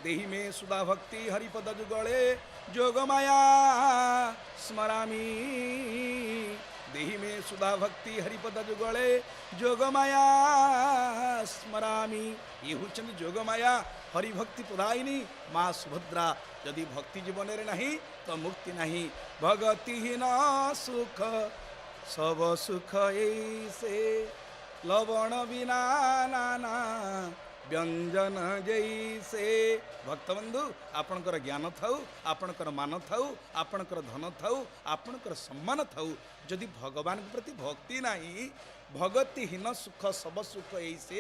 ଦେହି ମେ ସୁଧା ଭକ୍ତି ହରିପଦ ଯୁଗଳେ ଯୋଗମାୟା ସ୍ମରାମି। ଦେହି ମେ ସୁଧା ଭକ୍ତି ହରିପଦ ଯୁଗଳେ ଯୋଗମାୟା ସ୍ମରାମି। ଇଏ ହେଉଛନ୍ତି ଯୋଗମାୟା ହରିଭକ୍ତି ପ୍ରଦାୟିନୀ ମା ସୁଭଦ୍ରା। ଯଦି ଭକ୍ତି ଜୀବନରେ ନାହିଁ ତ ମୁକ୍ତି ନାହିଁ। ଭଗତିହୀନ ସୁଖ ସବ ସୁଖ ଏଇସେ ଲବଣ ବିନା ନାନା ବ୍ୟଞ୍ଜନ ଜୈସେ। ଭକ୍ତବନ୍ଧୁ, ଆପଣଙ୍କର ଜ୍ଞାନ ଥାଉ, ଆପଣଙ୍କର ମାନ ଥାଉ, ଆପଣଙ୍କର ଧନ ଥାଉ, ଆପଣଙ୍କର ସମ୍ମାନ ଥାଉ, ଯଦି ଭଗବାନଙ୍କ ପ୍ରତି ଭକ୍ତି ନାହିଁ, ଭଗତିହୀନ ସୁଖ ସବ ସୁଖ ଏଇସେ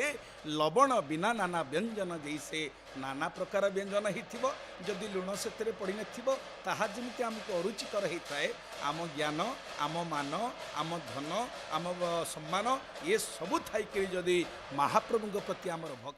ଲବଣ ବିନା ନାନା ବ୍ୟଞ୍ଜନ ଜୈସେ। ନାନା ପ୍ରକାର ବ୍ୟଞ୍ଜନ ହେଇଥିବ, ଯଦି ଲୁଣ ସେଥିରେ ପଡ଼ିନଥିବ ତାହା ଯେମିତି ଆମକୁ ଅରୁଚିକର ହେଇଥାଏ, ଆମ ଜ୍ଞାନ, ଆମ ମାନ, ଆମ ଧନ, ଆମ ସମ୍ମାନ ଏ ସବୁ ଥାଇକିରି ଯଦି ମହାପ୍ରଭୁଙ୍କ ପ୍ରତି ଆମର ଭକ୍ତି